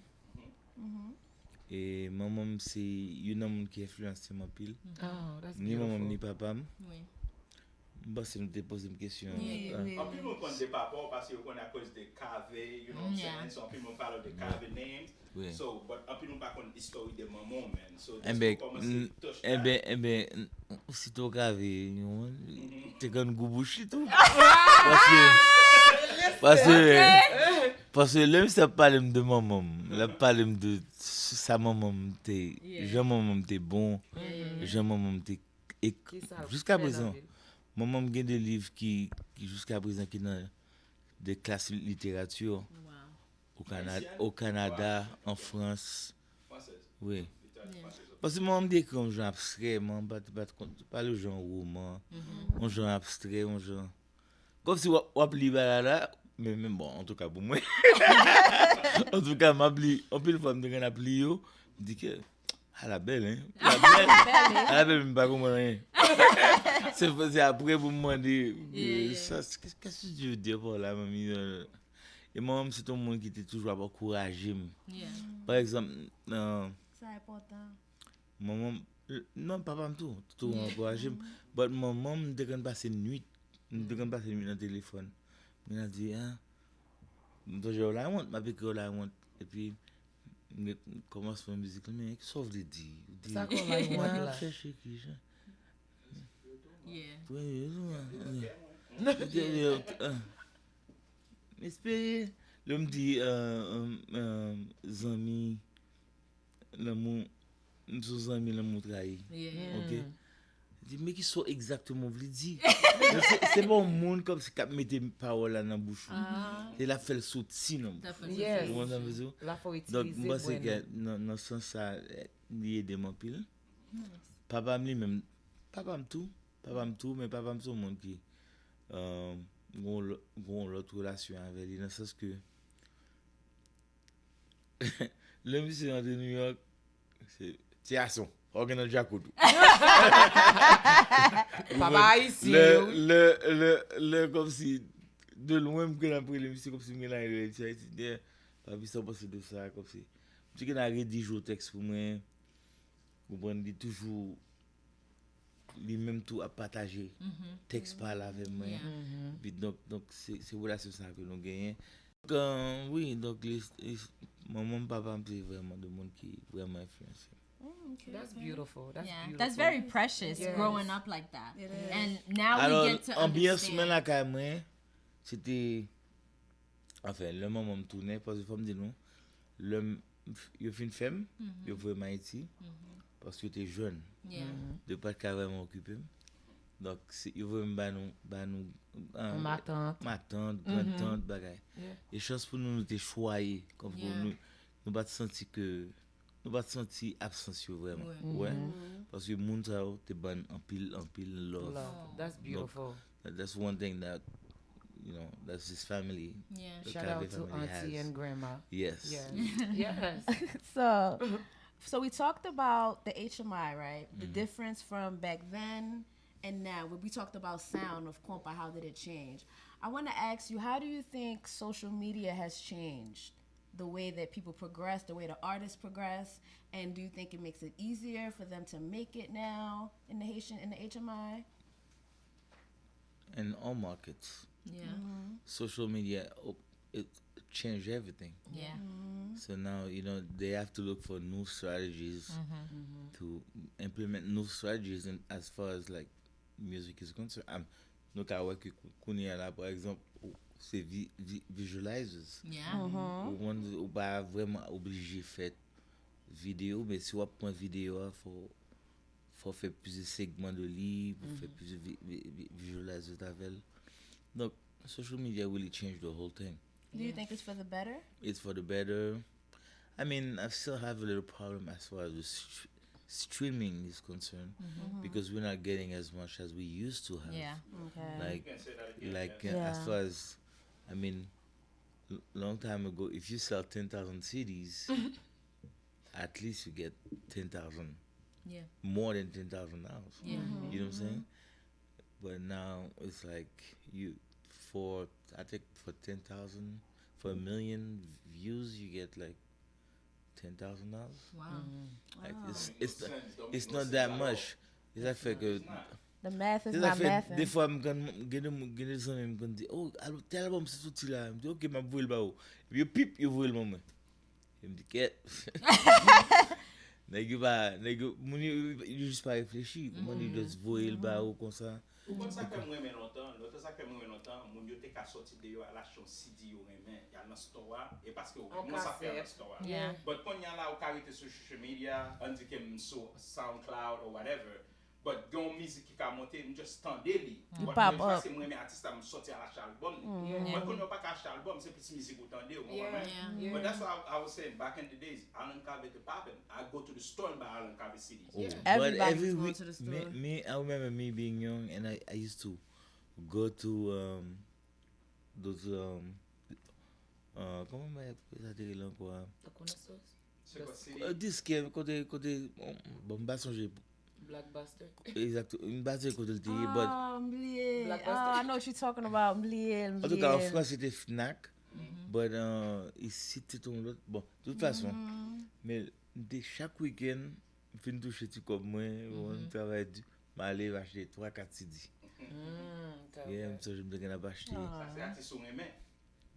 E manman m se youn nan moun ki enfliyanse m anpil. Ni manman m, ni papa m. M panse nou te poze m kesyon an. Anpil moun konn de papa w paske yo konn akoz de Kave, you know what I'm saying? So anpil moun pale de Kave names. So, but anpil moun pa konn istòri de manman w, man. So, just pou kòmanse touch that. Enben, enben, osito Kave, you know, te konn gou bouch li tou. Paske, paske, paske lè misye ap pale m de manman m, l ap pale m de sa manman m te, jan manman m te bon, jan manman m te, e jiska prezan, manman m gen de liv ki, ki jiska prezan ki nan de klas literati. O Kanada, o Kanada, an Frans. Wi. Paske manman m te ekri yon jan abstrè, manman m pa t, pa t konn, pa t yon jan woman, yon jan abstrè, yon jan. Kòmsi w ap, w ap li bagay la, men, men bon, antouka pou mwen. Antouka, m ap li, anpil fwa m te konn ap li yo, m di ke, ala bèl, hein? Ala bèl, ala bèl, men m pa konprann anyen. Se, se apre pou m mande, sa, qu'est-ce que tu veux dire par là, mami? E manman m, se te yon moun ki te toujou ap ankouraje m. Pa egzanp, nan, Sa enpòtan. Manman m, non, papa m tou, tou ankouraje m. But manman m te konn pase nwit, m te konn pase nwit nan telefòn. M gen di, ah, m sonje All I Want, m ap ekri All I Want. Epi, m kòmanse fè mizik la, men kisa w vle di? Ou di, Sa k All I Want la? Chèche ki jan. Yeah. M espere, lè m di, euh, euh, euh, zanmi, lanmou, m di zanmi, lanmou trayi. Yeah. Ok? Di, men kisa egzakteman w vle di? Men se, se pa yon moun kòmsi k ap mete pawòl la nan bouch ou. Se l ap fè l soti nan bouch ou. Yes. Ou konprann sa m vle di w? La fò Donk, m itilize panse bwen ke nou. Nan, nan sans sa, eh, li ede m anpil. Papa m li menm, papa m tou, papa m tou, men papa m se yon moun ki, euh, gon lò-, gon lòt relasyon avè li, nan sans ke lè misye rantre New York, se ti gason, fò w gen nan djakout ou. Papa ayisyen, Lè, yo, wi. Lè, lè, lè, kòmsi, de lwen, m gen ap rele misye, kòmsi m gen ap rele ti Ayiti, dè, papi, sa w panse de sa, kòmsi. Misye gen ap redije yon tèks pou mwen, ou konprann, li toujou, li menm tou ap pataje tèks pa l avè mwen. Epi donk, donk se, se relasyon sa ke nou genyen. Donk, euh, wi, donk, li, li, manman m, papa m, se vrèman de moun ki vrèman enfliyanse m. Mm, okay, That's okay. Beautiful. That's Yeah, beautiful. That's very precious Yes. Growing up like that. It is. And now Alò, we get to anbyans mwen understand. Lakay mwen, se te, anfen, lè manman m tounen, paske fò m di nou, lè m, yo fin fè m, yo voye m Ayiti, paske yo te jèn. Yeah. Yo pa t ka vrèman okipe m. Donk, se, yo voye m ba nou, ba nou, ah, Matant. Matant, grantant, bagay. E chans pou nou, nou te chwaye, kòm Yeah. nou, nou pa t santi ke, nou pa t santi absans yo vrèman. Ouais. Ou wè? Paske moun sa yo te ban n anpil, anpil love. Love. That's beautiful. That- That's one thing that, you know, that's his family. Yeah. The Shout out Cave to family Auntie has. And Grandma. Yes. Yes. Yes. So, so we talked about the H M I, right? The difference from back then and now. We, we talked about sound of compa. How did it change? I want to ask you, how do you think social media has changed the way that people progress, the way the artists progress, and do you think it makes it easier for them to make it now in the Haitian, in the H M I? In all markets, Yeah. social media, op- it changed everything. Yeah. So now, you know, they have to look for new strategies to implement new strategies in, as far as, like, music is concerned. Um, nou ka wè ke kou- kounye a la, pa egzanp, ou- se vi, vi, visualizers. Yeah. Ou konn, ou pa vrèman oblije fè videyo, men si w ap pran videyo a, fò, fò fè plizyè segman de li, pou fè plizyè vi, vi, vi, visualize avè l. Donk, social media really changed the whole thing. Do you think it's for the better? It's for the better. I mean, I still have a little problem as far as the st- streaming is concerned, because we're not getting as much as we used to have. Yeah. Okay. Like, Can say that again, like yes. uh, as Yeah. far as, I mean, l- long time ago, if you sell ten thousand C Ds, at least you get ten thousand, Yeah. more than ten thousand dollars. Yeah. You know what I'm saying? But now it's like you, for, I think for ten thousand, for a million views, you get like ten thousand dollars. Wow. Like, Wow. it's, Don't it's, make no sense, don't it's make no not sense that at all. Much. It's that fact que It's not. The math is Se not zafè, mathing. Defwa m konn gen de moun, gen de zanmi m konn di, "Oh, al- tèl album se soti la." M di, "Ok, m ap voye l ba ou." Epi yo pip, yo voye l ban mwen. E m di, "Kèt." Nèg yo pa, nèg yo, moun yo, yo jis pa reflechi. Kòman yo just voye l ba ou konsa? Ou konn sa k fè m renmen lontan, lontan sa k fè m renmen lontan, moun yo te ka sòti deyò al achte yon C D yo renmen, y al nan store a, e paske yo renmen sa fè nan store a. Yeah. But kounye a la, ou ka rete sou social media, ann di ke m sou SoundCloud or whatever, But gen yon mizik ki ka monte, m just tande li. Ou pop up. Paske mwen renmen atis la, m sòti al achte album li. But kounye a ou pa ka achte album, se plis mizik ou tande, ou konprann mwen? But that's why I, I was saying back in the days, Alan Cavé te poppin'. I go to the store and buy Alan Cavé C Ds. Oh, but every week, me, me, I remember me being young and I, I used to go to, um, those, um, uh, kòman sa te rele ankò a? The Corner Stores? Se kwa, se li? Diskè, kote, kote, bon, bon, m pa sonje. Blockbuster. Egzakte, m pa sonje kote l te ye, but Ah, m bliye. Blockbuster? Ah, I know what you're talking about. M bliye l, m bliye l. Antouka, an Frans, se te Fnac, but, uh, isit, se te yon lòt. Bon, de tout fason, men m te chak wikenn, m fin touche ti kòb mwen, bon, m travay di, m ale, m achte twa, kat C D. Yeah, m sonje m te gentan ap achte. Sa se atis ou renmen.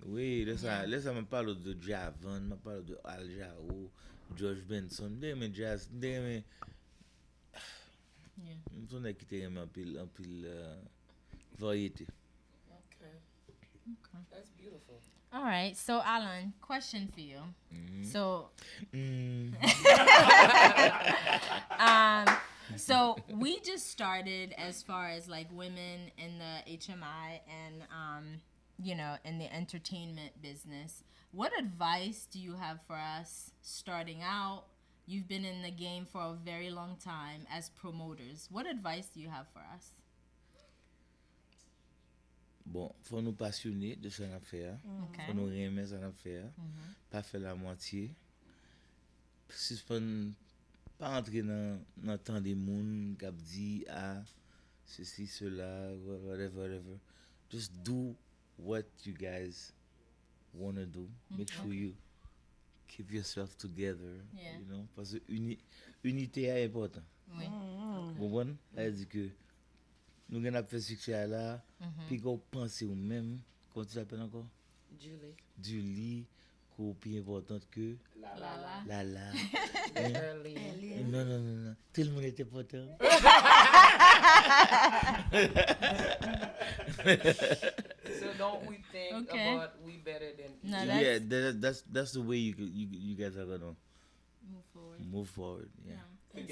Wi, lè sa, lè sa m ap pale w de Djavan, m ap pale w de Al Jarreau, George Benson. M te renmen jazz, m te renmen, m se yon nèg ki te renmen anpil, anpil, euh, varyete. Okay. Okay. That's beautiful. All right, so Alan, question for you. So, um, so we just started as far as like women in the H M I and um, you know, in the entertainment business. What advice do you have for us starting out? You've been in the game for a very long time as promoters. What advice do you have for us? Bon, fò nou pasyone de sa n ap fè a. Fò nou renmen sa n ap fè a. Pa fè l a mwatye. Sispann, pa antre nan, nan tande moun k ap di, ah, ceci, cela, whatever, whatever. Just do what you guys wanna do. Make sure you keep yourself together, you know, paske ini, inite a enpòtan. Ou konprann? Sa vle di ke nou gen ap fè siksè a la, piga w panse ou menm, kòman ti l apèl ankò? Julie. Julie, ke w pi enpòtant ke Lala. Lala. Non, non, non, non. Tout le monde est important. So don't we think okay. about we better than each other? Yeah, that, that's, that's the way you, you, you guys are gonna move forward. Move forward, yeah. yeah. Thank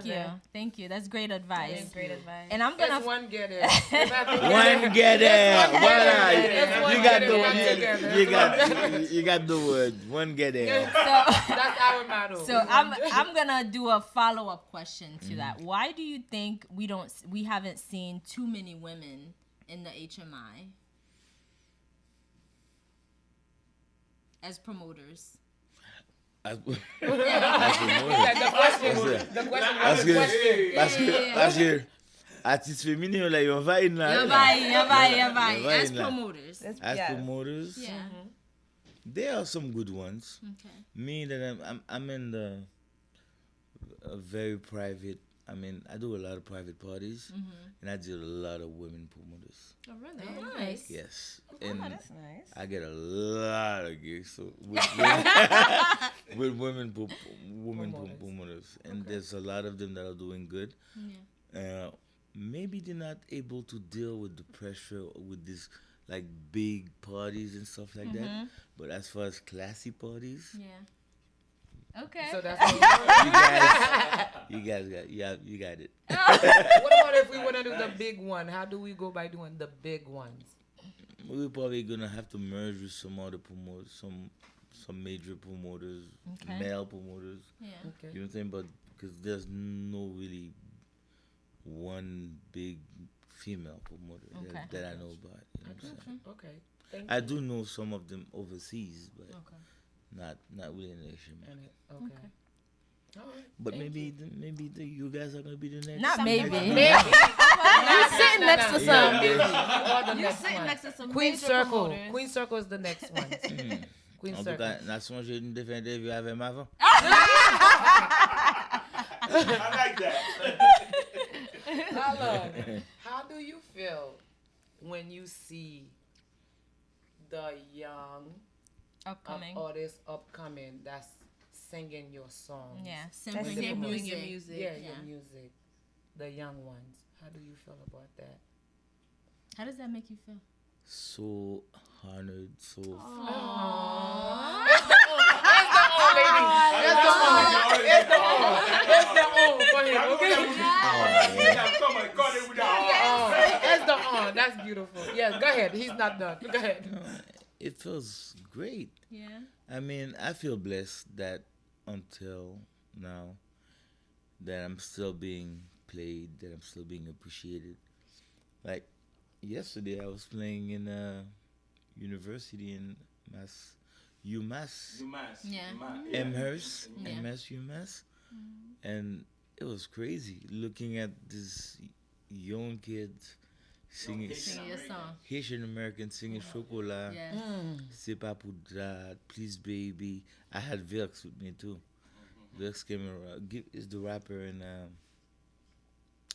you. Thank you. That's great advice. That's great advice. And I'm gonna. That's one get it. One get it. Voilà. You got the you, you got you got the word. One get it. So, that's our motto. So I'm I'm gonna do a follow up question to mm-hmm. that. Why do you think we don't we haven't seen too many women in the H M I as promoters? Paske, paske, paske atis feminen yo la, yo anvayi n la. Yo anvayi, yo anvayi, yo anvayi. As promoters. As promoters. Yeah. There are some good ones. Okay. Me, that I'm, I'm, I'm in the a very private I mean, I do a lot of private parties, mm-hmm. and I deal with a lot of women promoters. Oh, really? Oh, nice. Yes. Oh, and that's nice. I get a lot of gigs so with, with, with women, pro- women promoters, promoters. And okay. There's a lot of them that are doing good. Yeah. Uh, maybe they're not able to deal with the pressure with this like big parties and stuff like mm-hmm. that. But as far as classy parties, yeah. Okay. So that's what you guys, you guys got, you, have, you got it. What about if we want to do the big one? How do we go by doing the big ones? We probably gonna have to merge with some other promoters, some some major promoters, okay. Male promoters. Yeah. Okay. You know what I'm saying? But because there's no really one big female promoter okay. that, that I know about. You know what I'm saying? Okay. Thank I you. Do know some of them overseas, but okay. Not not really an issue, man. Okay. Okay. All right. But thank maybe you. The, maybe the, you guys are gonna be the next. Not maybe. Maybe. You're sitting next to some. You're sitting next to some. Queen Circle. Promoters. Queen Circle is the next one. Mm. Queen Circle. En tout cas, n a sonjé nou te fè entèvyou avè m avan. I like that. Hello. How do you feel when you see the young upcoming. Um, artists upcoming that's singing your songs. Yeah, sampling your music. Your music. Yeah, yeah, your music. The young ones. How do you feel about that? How does that make you feel? So honored, so. Aww. That's the old lady. That's the old. That's the old. That's the old for him. Okay. Oh, that's the uh, that's beautiful. Yeah, go ahead. He's not done. Go ahead. It feels great. Yeah. I mean, I feel blessed that until now, that I'm still being played, that I'm still being appreciated. Like yesterday, I was playing in a university in Mass, UMass, UMass. Yeah. UMass. Amherst, Yeah. Amherst, UMass, and it was crazy looking at this young kid singing Haitian Sing your American. Song. Haitian American singing Chocolat. Yeah. C'est pas pour that, Please Baby. I had Vex with me too. Vex came around. Give is the rapper in um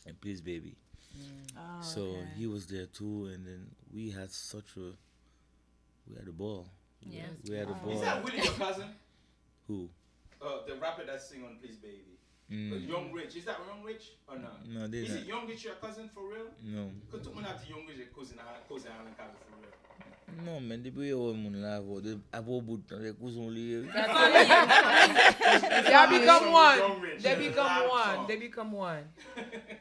in Please Baby. Oh, So okay. He was there too, and then we had such a we had a ball. Yeah. We had a Is ball. That Willie your cousin? Who? Uh, the rapper that sing on Please Baby. Mm. Uh, Young Rich. Is that Young Rich or not? No, they Is not. It Young Rich your cousin for real? No. Ke tout moun ap di Young Rich e cousin a cousin Alan Cavé for real. Non, men depi yo wè moun la avè w, de- apre w bout tan, se kouzen w li ye. Y'all become Young one. Rich. They become Live one. song. They become one.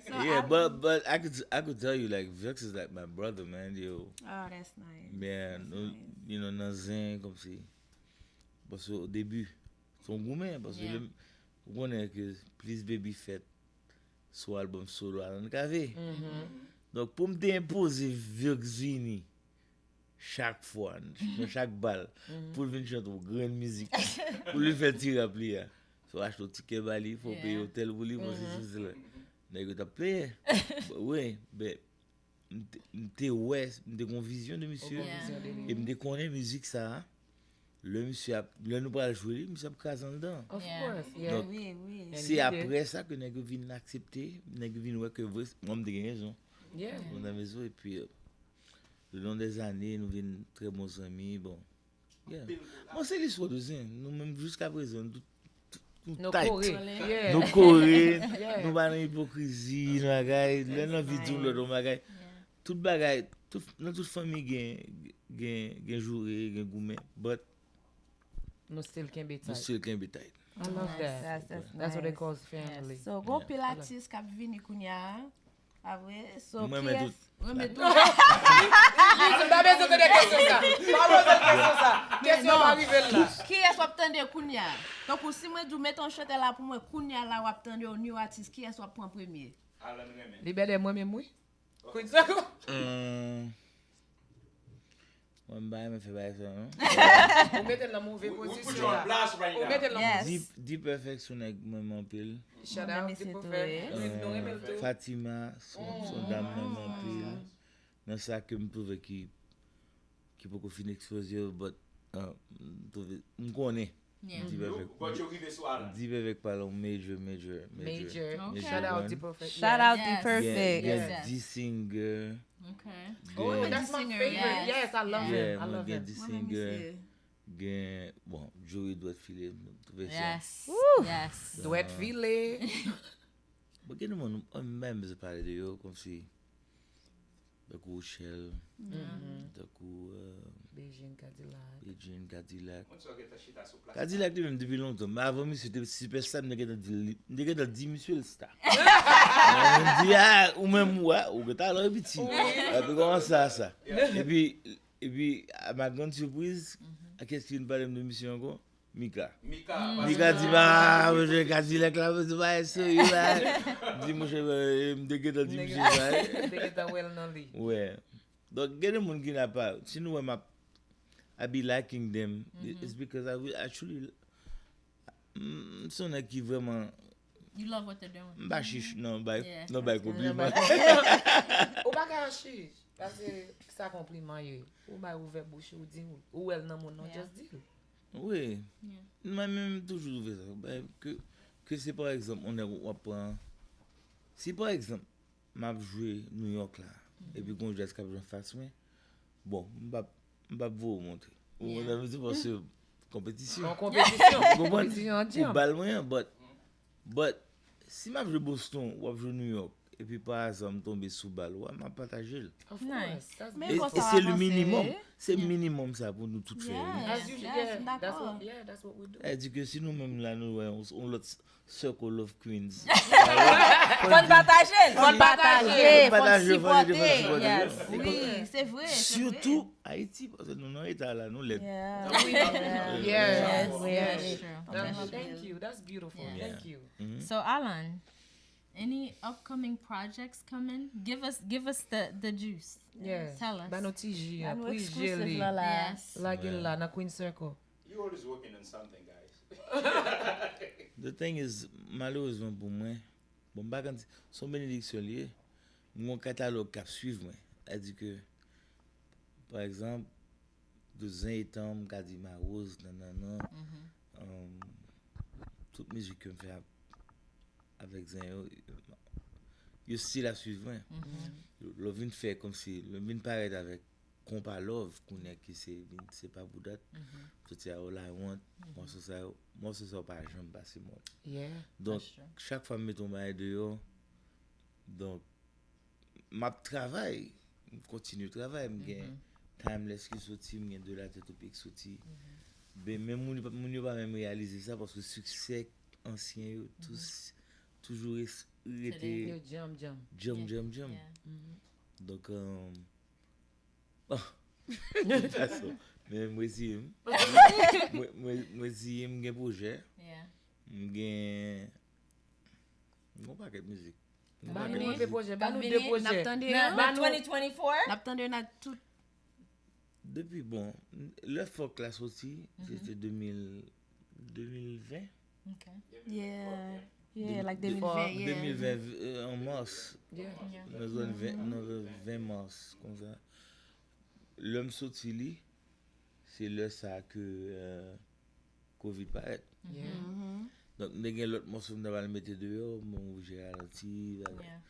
So Yeah, I- but but I could I could tell you like Vex is like my brother, man, yo. Oh, that's nice. Yeah, That's nou, nice. You know, nan zen kòmsi. Paske o debi, se yon goumen, paske Yeah. lè m- ou konnen ke Please Baby fèt sou album solo Alan Cavé. Donk pou m te enpoze Vex vini chak fwa, nan chak bal, pou l vin chante yon grenn mizik, pou l fè ti rap li a. Fò w achte yon tikè ba li, fò w peye Yeah. Otèl pou li, fò sesi, fò sela. Nèg yo t ap pleye. Wi, men m te- m te wè, m te gen yon vizyon de misye. Yeah. E m te konnen mizik sa a, lè misye ap, lè nou pral jwe li, misye ap kraze anndan. Of Yeah. course. Yeah. Donk, Oui, oui. And se he apre did. Sa ke nèg yo vin aksepte, nèg yo vin wè ke vre, mwen m te gen rezon. Yeah. Mwen te gen rezon, epi euh, le long des années, nou vin trè bon zanmi, bon. Yeah. Bon, se listwa de zen, nou menm jiska prezan, nou tout, tout, nou Nou tight. kore. Yeah. Nou kore, Yeah. nou pa nan ipokrizi, nan bagay, lè nan vi di yon lòt yon bagay. Tout bagay, tout, nan tout fanmi gen, gen, gen joure, gen goumen, but Nou still kenbe nou tight. still kenbe tight. I love that. That's, that's, That's what they nice. Call family. So, gon pil atis k ap vini kounye a. A vre? So, Mwen, men kiyès- tout. Mwen, men tout. Listen, pa bezwen tande kesyon sa. Pa bezwen kesyon sa. Kesyon pa rive la. Kiyès w ap tande kounye a? Tankou si mwen di w mete yon chantè la pou mwen kounye a la w ap tande yon new artist, kiyès w ap pran premye? Alan renmen. Li bèdè mwen menm wi. Kounye sa. Hum, mwen m pa renmen fè bagay sa non. Ou mete l nan move We, we put pozisyon you on la. blast right Ou now. mete l nan Yes. D-Perfect se yon nèg mwen renmen anpil. Shout out D-Perfect. Nou renmen l tou. Fatima, se yon dam mwen renmen anpil. Nan sa ke m twouve ki ki poko fin eksploze yo, but uh, m twouve m konnen. Yeah. D-Perfect. But yo rive sou Alan. D-Perfect pale yon major, major, major. Major. Okay. Shout out D-Perfect. Shout out Yes. Gen, D-Perfect. gen Yes. D-Singer, Okay. Oh, Good that's my singer, favorite. Yes. Yes, I love Yeah. him. Yeah, I mwen love gen him. D-Singer, gen, bon, Joey Dwèt File, m twouve sa. Yes. Woo. Yes. Dwèt file. Bon, gen de moun, mwen menm bezwen pale de yo, kòmsi, tankou Shell, tankou euh, Beijing Cadillac. Beijing Cadillac. Moun sa yo gentan chita sou plas. Cadillac li menm depi lontan, men avan misye te sipèsta, m te gentan di li, m te gentan di misye l sta. Mwen di, ah, ou menm ou a, ou gentan lè piti. Epi kòman sa, sa. Epi, epi, à ma grande surprise, a kiyès ki vin pale m de misye ankò? Mika. Mika. Mika di, ba, mwen jwe Cadillac la, mwen di, ba, serye la. Di, mwen jwe, m te gentan di misye sa. Te gentan wè l nan li. Wè. Donk, gen de moun ki nan pa, si nou wè m ap, I be liking them, it's because I will actually, mm, se yon nèg ki vrèman, You love what they're doing. m pa chich, non, bay, Yeah. Non, bay konpliman. Ou pa ka chich. Paske sa konpliman ye. Ou bay ouvè bouch ou di ou, ou wè l nan moun nan, Yeah. Just di l. Wi. Yeah. Mwen menm toujou twouve sa. Ben, ke, ke se pa egzanp, yon nèg w ap pran. Si pa egzanp, m ap jwe New York la, epi gon djaz k ap jwe anfas mwen, bon, m p ap, m p ap voye w monte. Ou Yeah. konprann sa m di, paske konpetisyon. Yon konpetisyon. Ou konprann? Konpetisyon an Ou djanm. Bal mwen an, but, but, si m ap jwe Boston, w ap jwe New York, epi pa aza m tonbe sou bal ou a, m ap pataje l. Of course. That's Men E, bon, e sa se w le avanse. Minimum. Se minimum sa pou nou tout fè. Yeah. As you, Yes, yeah, that's d'accord. What, yeah, that's what we do. Sa di ke si nou menm la nou wè yon, yon lòt Circle of Queens. Fò n pataje l. Fò n pataje, fò n Pataje, fò n sipòte. sipòte. Yes. Wi, se vre. Sitou Ayiti, paske nou nan eta la, nou lèd. Yeah. Yes. That's true. That's, thank you. That's beautiful. Yeah. Thank you. So, Alan, any upcoming projects coming? Give us, give us the, the juice. Yeah. Tell us. Ba nou ti ji Ba an, nou pou jeli. Exclusive la la. Yes. Lage l la nan Queen Circle. You always working on something, guys. The thing is, malerezman pou mwen, bon, m pa konn si se yon benediksyon li ye, m gen yon katalòg k ap swiv mwen. Sa di ke, pa egzanp, de Zen Etan, m ka di Mawoz, nan, nan, nan, um, tout mizik ke m fè ap- avèk Zen yo, yo still ap swiv mwen. Lè w vin fè kòmsi, lè w vin parèt avèk konpa love, kounye a ki se, vin, se pa pou dat, soti a All I Want, mòso sa yo, mòso sa yo pa janm pase mòd. Yeah. Donk, chak fwa m mete yon bagay deyò, donk, m ap travay, m kontinye travay, m gen Timeless ki soti, m gen De La Tête aux Pieds ki soti. Ben, men moun, moun yo pa menm reyalize sa, paske siksè ansyen yo, tous, toujou res- rete Yo djanm, djanm. djanm, djanm, djanm. Donk, um, bon, men mwen zi m. Mwen zi m gen pwojè. Yeah. M gen, m gen yon pakèt mizik. Ba nou de pwojè, ba nou de N ap pwojè. tande Nan yo. Ba nou- twenty twenty-four? N ap tande yo nan tout. Depi, bon, lè Fòk la soti, se te de mil, de mil ven. Ok. Yeah. Yeah, like de mil ven, yeah. De mil ven, euh, an mas. Yeah. Nan zòn ven, nan zòn ven mas, konsa. Lè m soti li, se lè sa ke, euh, Covid parèt. Yeah. Donk, m te gen lòt mòso m ta pral mete deyò, m oblije ralanti. Bagay. Yeah.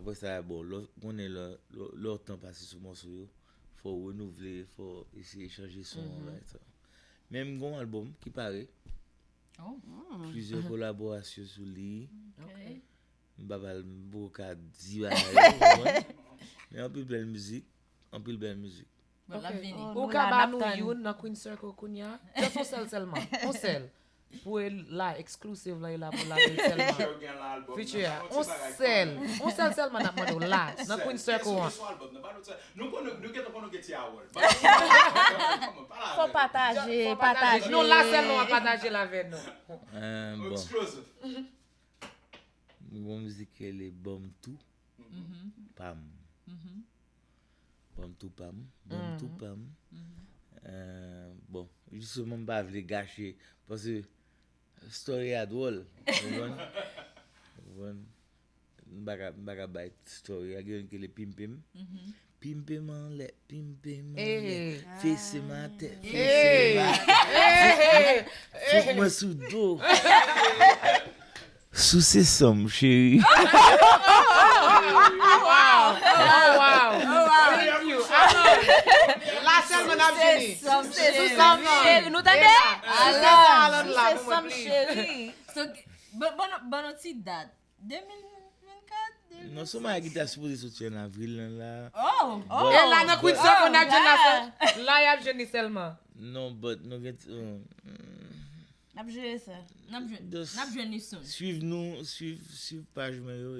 Apre sa, bon, lè w konnen lè, lè, lè w tan pase sou mòso yo, fò w renouvle, fò w eseye chanje son an, bagay sa. Men m gen yon albòm ki pare. Oh. Plizyè kolaborasyon sou li. Ok. M pa pral, m poko ka di bagay yo, w konprann? Men anpil bèl mizik, anpil bèl mizik. Bon, l ap vini. Ou ka ba nou youn nan Queen Circle kounye a? Just yon sèl sèlman. Yon sèl. Pou e la, exclusive la, e la pou la sèlman. Future a. Yon sèl. Yon sèl sèlman n ap mande w la. Nan Queen Circle an. Nou konnen, nou gentan konnen ke ti Harold. Fò pataje, pataje. Non, la sèlman w ap pataje l avè nou. Euh, bon, Exclusive. m gen yon mizik ki rele Ban m Tou, pa m. Ban m Tou Pa m, Ban m Tou Pa m. Euh, bon, jisteman, m pa vle gache, paske story a dwòl. Ou konprann? Ou konprann? M pa ka, m pa ka bay story a, gen youn ki rele Pimpim. Pimpim anlè, pimpim anlè. Fese m atè, fese m atè. Fout mwen sou do. Souse san m, cheri. Oh, wow. Oh, wow. Thank you. Alan. La sèlman n ap jeni. Sou sa m. Cheri, nou tande? Sou sa Alan la pou mwen, please. So, ban, ban, ban nou ti dat. de mil vennkat, Non, se yon bagay ki ta sipoze soti an avril lan la. Oh! E la nan Queen Circle n ap jwenn la sèl. La y ap jwenn li sèlman. Non, but nou gen, euh, N ap jere sa. N ap jwenn, Just- n ap jwenn li soon. Swiv nou, swiv, swiv paj mwen yo.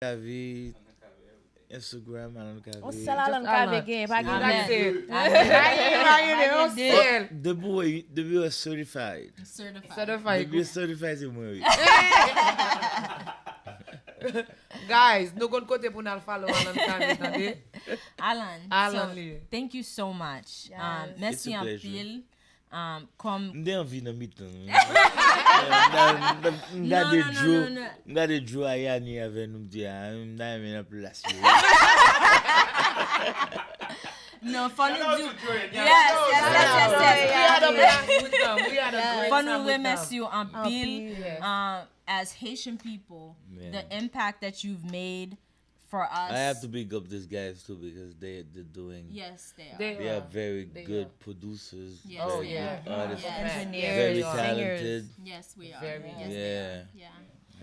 Kave, Instagram, Alan Kave. On sèl Alan Kave gen, pa gen That's lòt. It. Imagine, on sèl. Depi w, depi w certified. Certified. Certified. Depi w certified, se mwen, wi. Guys, nou konn kote pou n al follow Alan Kave, tande? Alan, Alan so, li ye. Thank you so much. Yes. Um, mèsi It's a pleasure. Anpil. Um, kòm M te anvi nan mitan. M ta- m ta- m gade Non, non, Joe, non, non. M gade Joe a Yani avè nou, m di, ah, m ta renmen nan plas yo. Non, fò nou di. Joe, Yes, yes, yes, yes, yes. We had a blast with them. We had a great Fò time nou with them. remèsye w anpil. Anpil. Um, as Haitian people, Man. The impact that you've made for us. I have to big up these guys too because they, they're doing, Yes, they are. They they are are. very They good are. producers, Yes, Oh, very yeah. good artists, Yes. Engineers, very singers. Talented. Yes, we are. Very. Yes, Yeah. they are.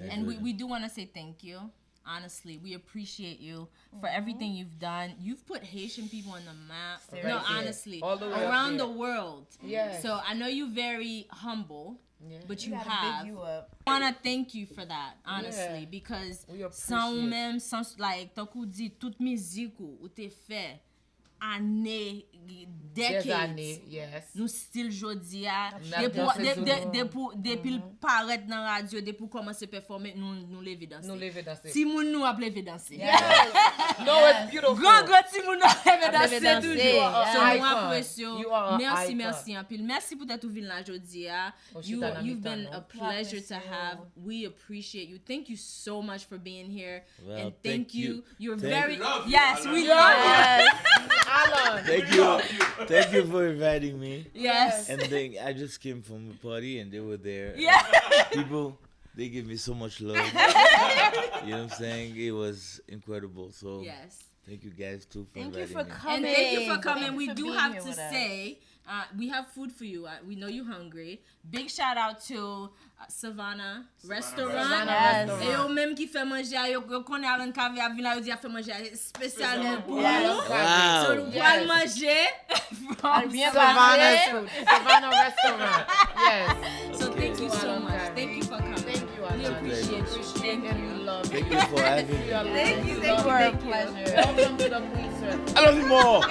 Yeah. And we, we do want to say thank you. Honestly, we appreciate you for everything you've done. You've put Haitian people on the map. No, honestly, around the world. Yes. So I know you're very humble, but you have. I want to thank you for that, honestly, because san ou menm, san, like, tankou di, tout mizik ou, ou te fè ane, decades. Nou still jodi a. Depi, depi l parèt nan radyo, depi w kòmanse pèfòme, nou, nou leve danse. Timoun nou ap leve danse. Gran, gran timoun nou ap leve danse toujou. So, nou apresye w. Mèsi, mèsi anpil. Mèsi poutèt ou vin la jodi a. You, you've been a pleasure to have. We appreciate you. Thank you so much for being here. Well, and thank you. You're very, yes, we love you. Alan, thank you. Thank you for inviting me. Yes. And then I just came from a party and they were there. Yeah. People, they give me so much love. You know what I'm saying? It was incredible. So, yes. Thank you guys too for inviting me. And thank you for coming. We do have to say, uh, we have food for you. Uh, we know you're hungry. Big shout out to, uh, Savannah Restaurant. E yo menm ki fè manje a, yo, yo konnen Alan Cavé ap vin la, yo di y ap fè manje a espesyalman pou nou. So, nou pral manje from Savannah Restaurant. Yes. So thank you so much. Thank you for coming. Thank you, Alan. We appreciate you. Thank you. Thank you for having me. Thank you, thank you, thank you. Welcome to the Queen Circle. I love you more.